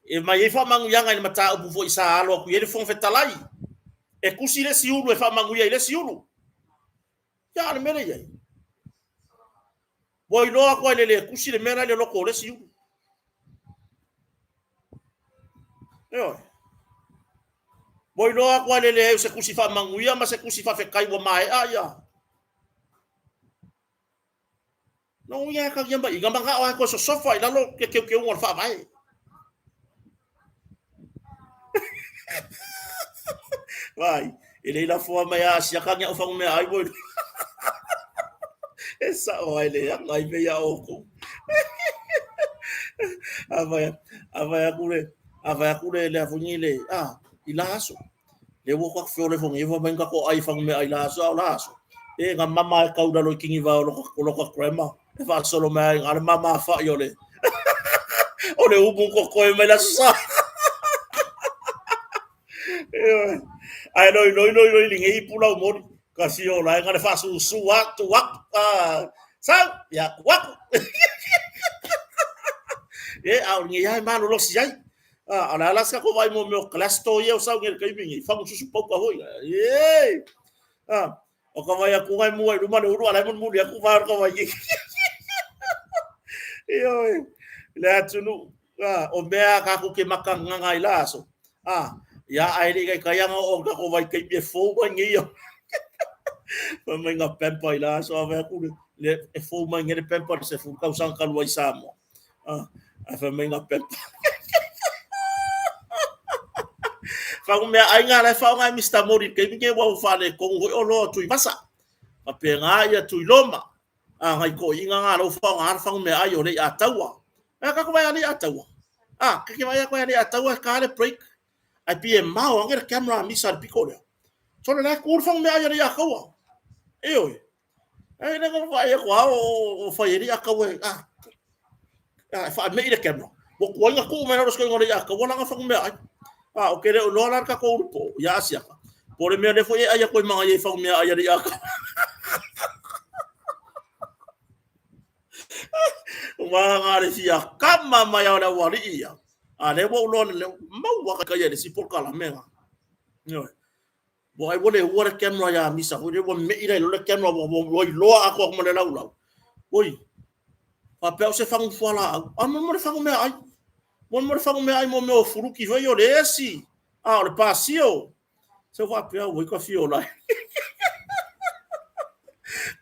e mai ai faamanuiaga i le mataupu foi sa alo atu i ai le Fofoga Fetalai, e tusi le isi ulu e faamanuia i le isi ulu. Ia, a o le mea lea i ai. Ua iloa atu ai le le tusi le mea la i le loto o le isi ulu. Ioe. Ua iloa atu ai le leai o se tusi faamanuia ma se tusi faafetai ua maea ia. No ia ka ia mai, na manao ai ko sosofa i lalo ke keukeuga o le faavae. Vai, e le lafoa mai a siaka ni au fangu mea ai voi. E sao ai le anga i mea outou. A vai, a vai aku le, a vai aku le le afungi le, a, i la aso. Le ua ka feo le fongi, fa mai ka ko ai fangu mea ai la aso, au la aso. E nga mama e kau lalo i kingi va o loka grandma. E faasolo mai ai nga le mama afa'i o le o le umu kokoe mai le aso sa. Ioe. Ae loi loi loi loi lingei i pula umoli. Kasi o lae nga le faasusu atu atu. Ah, sau, ia aku aku. E, a o lingei ai malolosi ai. Ah, o le a la se tatou vaai mo mea o Glassdoor ia o sau nei i le taimi nei, fagu susu pauka foi. Ee! Ah, o ka vai atu ngai mua i luma le ulu, a la e mulimuli atu vai o le ka vai. Ioe, le atunuu, ah, o mea a tatou ke makagaga i la aso. Ah, ia ae le i taitai ana oo i tatou vaitaimi e fou mai nei ia. Fai mai na pamper i la aso, a vai atu le, e fou mai nei le pamper i le 10 tausaga talu ai i Samoa. Ah, ae fai mai na pamper. Fagu mea aiga la e faaaoga e Mr. Mori i le taimi lenei ua faaletonu foi oloa o Tuivasa. Faapena ia Tuiloma. A nai toeaiina na la ua faaaoga le fagu meaai o Leiataua. Ae tatou vaai ia Leiataua. A, keke vaai atu ia Leiataua e ta le brake. Ae pei e mao ane le camera a misa i le pito lea. Sole la e tu le fagu meaai a Leiataua. Ioe. Ai le ko vai ko ao o fai ri aka we a a fa me ile kemo. Mo ko inga ku me ro sko ngore aka wala nga fa me ai. A o kere o lola ka ko urupo ya asia ka. Po le mea le fo e ai ko manga ye fa me ai ri aka. Wa nga le fia kama mai o le wali ia. A le wo lo le mau ka ia le si por kala me nga. Ioe. Ua ai ua le ua le camera iā Misa foi lea ua me'i la i lalo le camera ua ua iloa atoa atu ma le laulau. Oi, faapea o se fagu fualaau. A mo mo le fagu meaai. Mo mo le fagu meaai mo mea o fuluki foi o le esi. A o le pasio. Se faapea ua ika fio lai.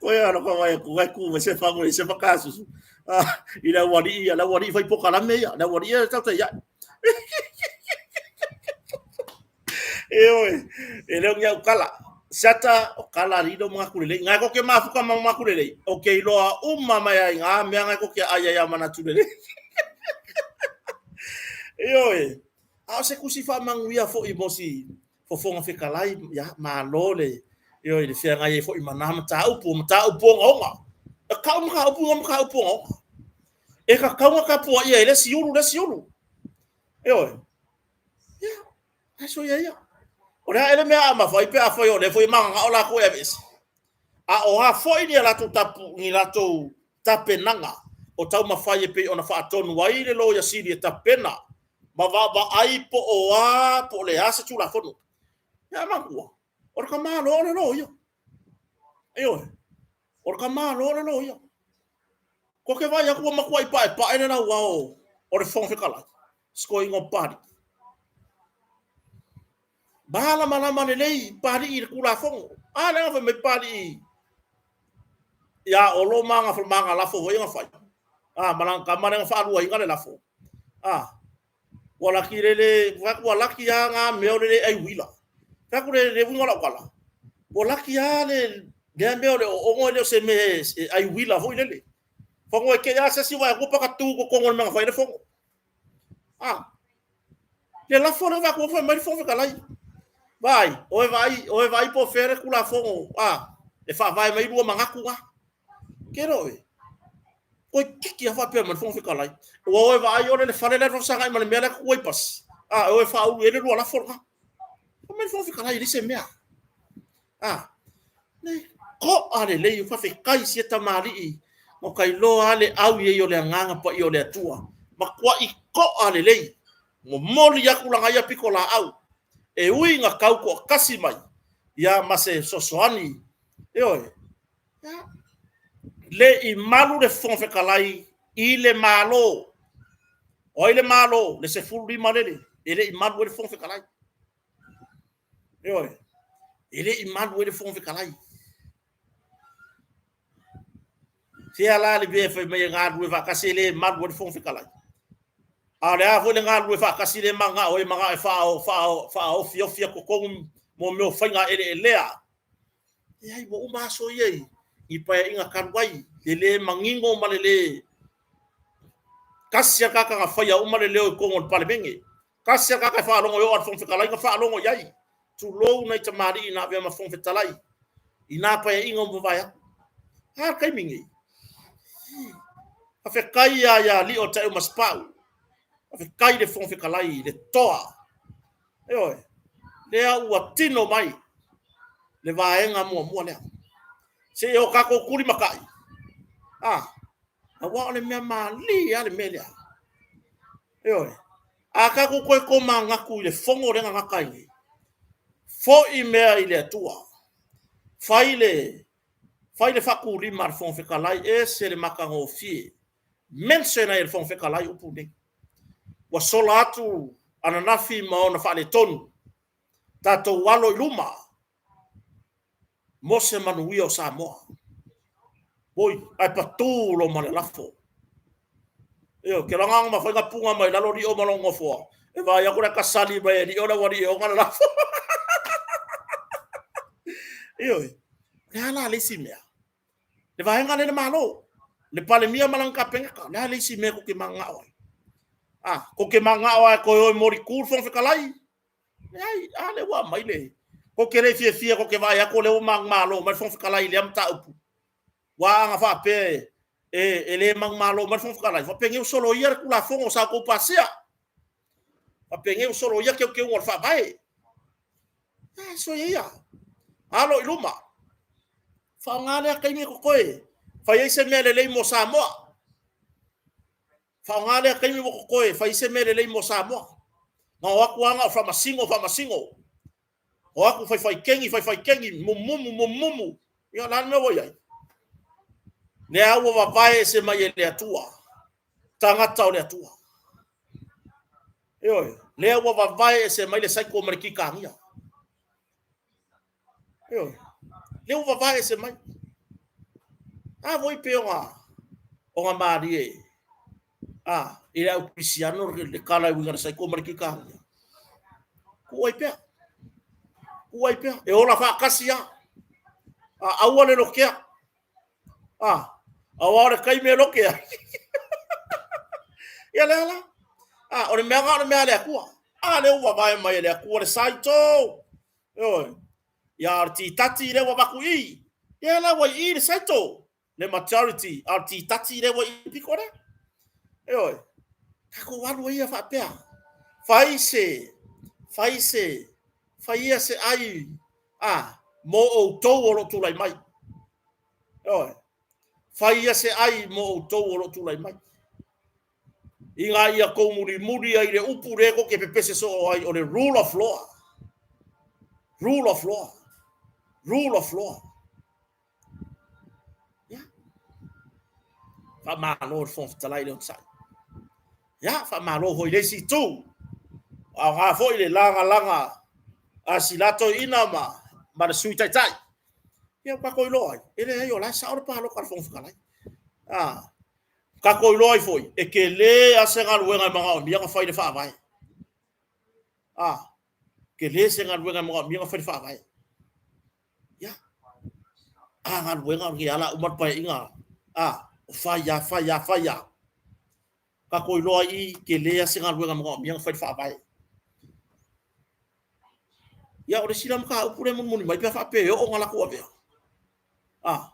Koe a loko vai ku vai ku se fagu i se makasusu. Ah, i le auali'i ia, le auali'i fai pokalame ia, le auali'i ia tau te ia. Ioe, e le o ni au kala. Siata o kala lilo ma ngaku lelei. Ngai ko ke mafuka ma ngaku lelei. O ke iloa uma mai ai ngā mea ngai ko ke ai ai a manatu lelei. Ioe, a o se kusi whamanguia fo'i mo si fofoga fetalai, ia, malo le, ioe, le feagai ai fo'i ma nā mataupu, o mataupu ogaoga. E kau mataupu ngā mataupu ogaoga. E tatau ona tapuaia e le isi ulu le isi ulu. Ioe. Ia, ae soia ia. O le a ea le mea a mafai pe afai o lea foi e mananao latou e aveese. A o a foi ni a latou tapu, ni latou tapenaga o taumafai e pei ona faatonu ai le Loia Sili e tapena ma vaavaai po o a po o le a se Tulafono. Ia manatua, o le tamaloa o le loia. Ioe, o le tamaloa o le loia. Ko ke vaai atu ua matuai paepae le lauao o le Fofoga Fetalai, sikoiga o Papalii. Malamalama lelei Papalii i le Tulafono. A lea na fai mai Papalii ia Olo ma ana lafo foi na fai. A, ma lana tama lea na faaluaina le lafo. A, ua laki le le, ua laki lava ngā mea o le le ai uila. Fai atu le le uiga o lau tala, ua laki lava le lea mea o le oogo e le o se mea e ai uila foi lele. Fono e kei lava se isi vaai atu paka tu i totonu o le mea na fai ai le fono. A, le lafo lea vaai atu fai mai le Fofoga Fetalai. Vaai, oe vaai, oe vaai po o fea le Tulafono, a, e faavae mai lua manatu na. Ke loe. Koe kiki a faapea mai le Fofoga Fetalai. Ua oe vaai ole le fale lea fasagai ma le mea lea kuai pasi. A, e oe faaulu i ai le lua lafo lena. Fai mai le Fofoga Fetalai e leai se mea. A, le ko'a lelei o faafetai sia tamalii mo ka iloa a le au i ai o le agaga paia o le Atua. Matua'i ko'a lelei. Momoli atu lana ia pito laau e ui na tau toatasi mai ia ma se fesoasoani. Ioe. Ia, le i malu le Fofoga Fetalai i le Malo. O ai le Malo? Le 15 lele, e le i malu ai le Fofoga Fetalai. Ioe, e le i malu ai le Fofoga Fetalai. Fea la le mea e fai mai e galulue faatasi e le malu ai le Fofoga Fetalai? A o le a foi le galulue faatasi le manao e manao e faaofiofi atu totonu mo mea o faiga eleelea. Leai, ua uma aso ia i Paeaiga talu ai, le le manino ma le le tasi a tagata na faia uma le leo i totonu o le Palemene. Tasi a tagata e faalogo e oo a le Fofoga Fetalai na faalogo i ai. Tulou nai tamalii na avea ma Fofoga Fetalai. I nā paeaiga ua mavae atu. A le taimi nei. Faafetai ia ia Lio Taeaumasapau. Faafetai le Fofoga Fetalai, le toa. Ioe, lea ua tino mai le vaega muamua lea. Se i o tatou tulimatai. Ah, aua o le mea malie lava le mea lea. Ioe. A tatou toe tomanatu i le fono lea na gata ai nei, foi mea i le Atua, fai le fai le faatulima a le Fofoga Fetalai, ese le matagofie. Mention ai e le Fofoga Fetalai upu nei. Ua sola atu ananafi ma ona faaletonu, tatou alo i luma mo se manuia o Samoa. Oi, ae patu lo ma le lafo. Ioe, ke laga ma fai puna mai lalo lio ma lona nofoa. E vaai atu le kasali mai e lio le aualii e ona le lafo. Ioe, le a la le isi mea? Le vaega lea le Malo, le Palemia ma lana Kapeneta, le a le isi mea tou te mananao ai? Ah, tou te mananao lava e toe o e molitu le Fofoga Fetalai? Leai, a lea ua aumai le... Tou te le fiafia tou te vaai atu o lea ua manumalo mai le Fofoga Fetalai i lea mataupu. Aua ana faapea e le manumalo mai le Fofoga Fetalai, faapenei ua soloia le Tulafono sa outou pasia. Faapenei ua soloia teuteuga o le Faavae. E soia ia. Alo i luma. Faaaoga lea taimi o totoe. Fai ai se mea lelei mo Samoa. Faaaoga lea taimi ua totoe e fai ai se mea lelei mo Samoa. Na o atu lava na o faamasino, faamasino. O atu faifaikegi, faifaikegi, mumumu, mumumu. Ia o le a le mea ua i ai? Lea ua vavae ese mai e le Atua, tagata o le Atua. Ioe, lea ua vavae ese mai le saiko ma le kikagia. Ioe, lea ua vavae ese mai. A foi pe ona malie a i le au Kerisiano le tala e uiga i le saiko ma le kikagia. Tuu ai pea. Tuu ai pea. E ola faatasi lava. A, aua le lokea. A, aua o le taimi e loke ai. Ia lea la. A, o le mea na o le mea a le Atua. A, lea ua vavae mai e le Atua le saito. Ioe. Ia, o le titati lea ua avatu i i. Ia la ua i i le saito. Le majority, a o le titati lea ua i i piko lea. Ioe. Tatou alu ai ia faapea. Fai se, fai se, fai ia se ai, a, mo outou o lo o tulai mai. Ioe. Fai ia se ai mo outou o lo o tulai mai. Ina ia tou mulimuli ai i le upu lea tou te pepese soo ai, o le rule of law. Rule of law. Rule of law. Ia. Faamalo le Fofoga Fetalai le onosai. Ia, faamalo foi i le isi itu. Aoga foi le lagalaga a si la toeaina ma le Sui Taitai. Ia, ua tatou iloa ai, e leai o la e sao le palota a le Fofoga Fetalai. Ah, tatou iloa ai foi, e tele lava se galuega e manaomia ona fai i le Faavae. Ah, tele se galuega e manaomia ona fai i le Faavae. Ia, a galuega o lenei ala uma le paeaiga, ah, o fai a, fai a, fai a. Tatou iloa ai i, tele lava se galuega e manaomia ona fai i le Faavae. Ia, o le isi la mataupu lea e mulimuli mai pe a faapea e oo ona latou avea. Ah,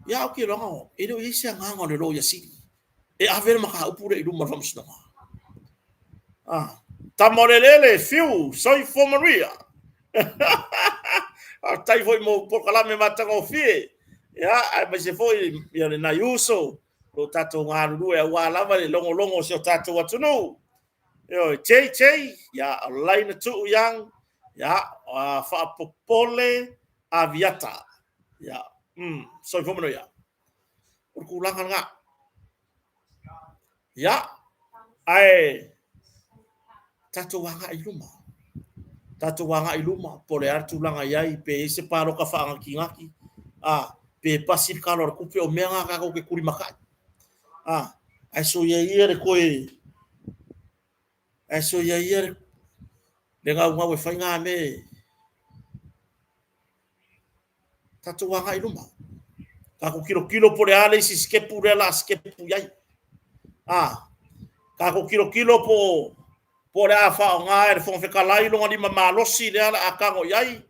ia, ou te iloa e le o i ai se agaga o le Loia Sili e ave le mataupu lea i luma o le Faamasinoga. Ah, tama o le eleele, fiu, soifua manuia. Faafetai foi mo polokalame matagofie. Ia, aemaise foi ia le nai uso lo tatou galulue aua lava le logologo o si o tatou atunuu. Ioe, JJ, ia, o Laina Tuu Young, ia, Faapopole Aviata. Ia, soifua manuia. O le tulaga lena. Ia, ae tatou agai i luma. Tatou agai i luma, po o le a le tulaga i ai, pe i ai se palota faanatinati, a, pe pasi le Tala o le Tupe, o mea na tatou te tulimatai. A, ae soia ia le toe, ae soia ia le gaugau e fai ngā mea e tatou agai i luma. Tatou tilotilo po o le a le isi sitepu lea o le a sitepu i ai. A, tatou tilotilo po o le a faaaoga e le Fofoga Fetalai lona lima malosi lea o le a tago i ai,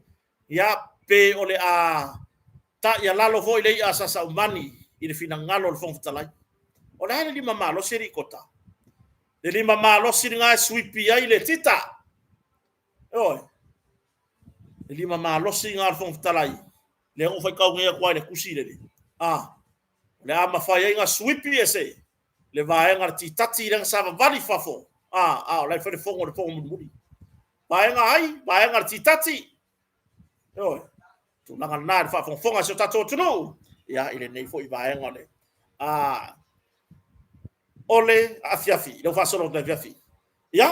ia, Pe o le a taialalo foi le i'a a Sa Saumani i le finagalo o le Fofoga Fetalai. O le a le lima malosi alii Kota? Le lima malosi lena e suipi ai le tita. Ioe. Le lima malosi lena o le Fofoga Fetalai, lea na ou faitau nei atu ai i le tusi lele. A, o le a mafai ai ona suipi ese le vaega o le titati lea na savavali i fafo, a, a o la e fai le fono le fono mulimuli. Vaega ai? Vaega o le titati. Ioe. Tulaga lena i le faafogafoga a si o tatou atunuu, ia, i lenei foi vaega o le a o le afiafi, lea ua faasolo atu i le afiafi. Ia,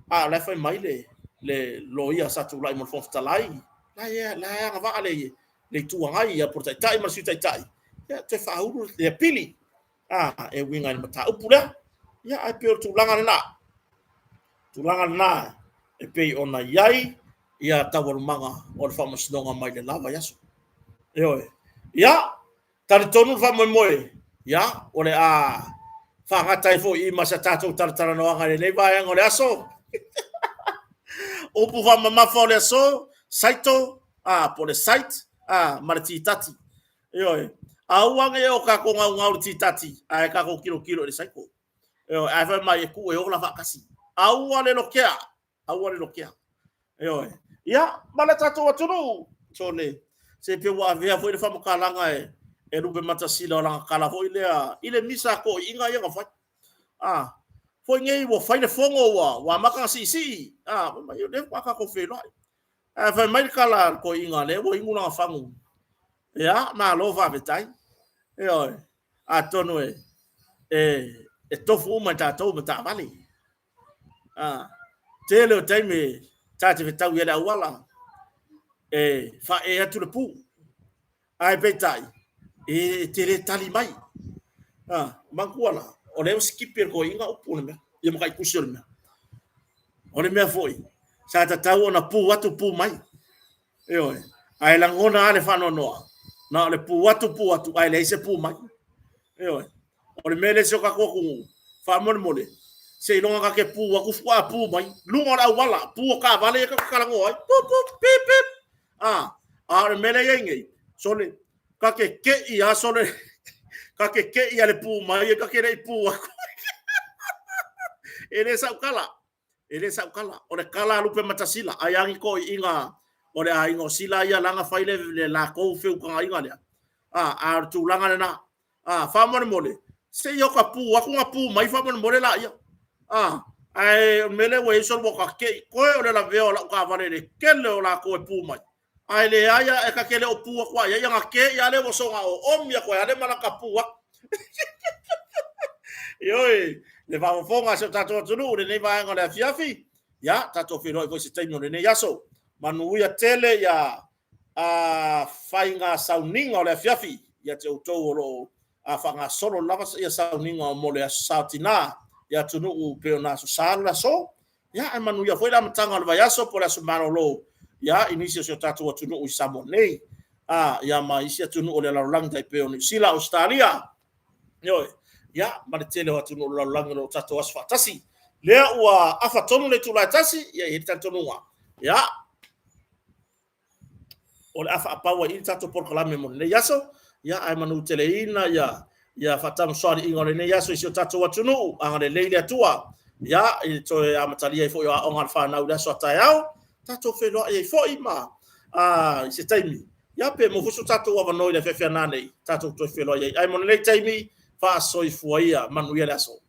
a o la e fai mai le le loia sa tulai mo le Fofoga Fetalai, la e la e agavaa le le Itu Agai, ia, po o le Taitai ma le Sui Taitai, ia, toe faaulu le pili a e uiga i le mataupu lea. Ia, ae pei o le tulaga lena. Tulaga lena e pei ona i ai ia taualumaga o le faamasinoga mai le la vaiaso. Ioe. Ia, talitonu le faamoemoe, ia, o le a faagata ai foi i ma sa tatou talatalanoaga i lenei vaega o le aso. Upu faamamafa o le aso, saito, a, po o le site, a, ma le titati. Ioe. Aua ne i o tatou naunau i le titati, ae tatou tilotilo i le saito. Ioe, ae fai mai e tuu e ola faatasi. Aua le lokea, aua le lokea. Ioe. Ia, ma le tatou atunuu, sole, se pe ua avea foi le faamatalaga e, e Lupematasila o lana tala foi lea i le misa a toeaiina ia na fai. Ah, foi nei ua fai le fono ua, ua amata ona siisii. Ah, fai mai, o lea faatoa tatou feiloai. Ae fai mai le tala a le toeaina lea ua inu lana fagu. Ia, malo faafetai. Ioe. Atonu e, e, e tofu uma i tatou ma taavale. Ah, tele o taimi ta te fetau i le auala e faaee atu le pu. Ae peitai, e te le tali mai. Ah, manatua la, o lea ua sikipi e le toeaina upu o le mea, ia ma taitusi o le mea. O le mea foi, sa tatau ona pu atu pu mai. Ioe. Ae lagona lava le faanoanoa, na o le pu atu pu atu, ae leai se pu mai. Ioe. O le mea lea si o tatou atunuu, faamolemole, seiloga ta te pu atu faatoa pu mai, luga o le auala, pu o taavale ia ta te talanoa ai, pup pup, pip pip. A, a o le mea lea e i ai nei, sole, ta te kei lava sole, ta te kei lava le pu mai, ta te le i pu atu. E le sau tala. E le sau tala. O le tala a Lupematasila, ai lava ni toeaiina o le aiga o Sila ia la na fai le, le latou feutagaiga lea. A, a o le tulaga lena. A, faamolemole, se i oka pu atu na pu mai faamolemole laia. A, ae o le mea lea ua i ai solo ua kakei, koe o le lavea o lau taavale i le tele o latou e pu mai. Ae leai a e ta te le o pu atu a i ai, ia na kei a lea ua soga oomi atu ai a le ma laka pu atu. Ioe, le faafofoga a si o tatou atunuu i lenei vaega o le afiafi, ia, tatou feiloai foi i se taimi o lenei aso. Manuia tele ia a faiga sauniga o le afiafi ia te outou o lo o a faagasolo lava ia sauniga mo le Aso Sa o Tina i atunuu pei ona Aso Sa le aso. Ia, ae manuia foi le amataga o le vaiaso po o le aso malolo, ia, i nisi o si o tatou atunuu i Samoa nei, a, ia, ma isi atunuu o le lalolagi tai pei o Niu Sila, Ausetalia, ioe, ia, ma le tele o atunuu o le lalolagi o lo o tatou aso faatasi. Lea ua afa tonu le itula e tasi, ia, e i ai le talitonuga, ia, o le a faapau ai i le tatou polokalame mo lenei aso, ia, ae manuteleina ia, ia faatamasoaliiga o lenei aso i si o tatou atunuu, agalelei le Atua, ia, i le toe amatalia ai foi o aoga a le fanau i le aso a taeao, tatou feiloai ai foi ma a, i se taimi, ia, pe maua foi so tatou avanoa i le afiafi a nanei, tatou toe feiloai ai. Ae mo lenei taimi, faasoifua ia, manuia le aso.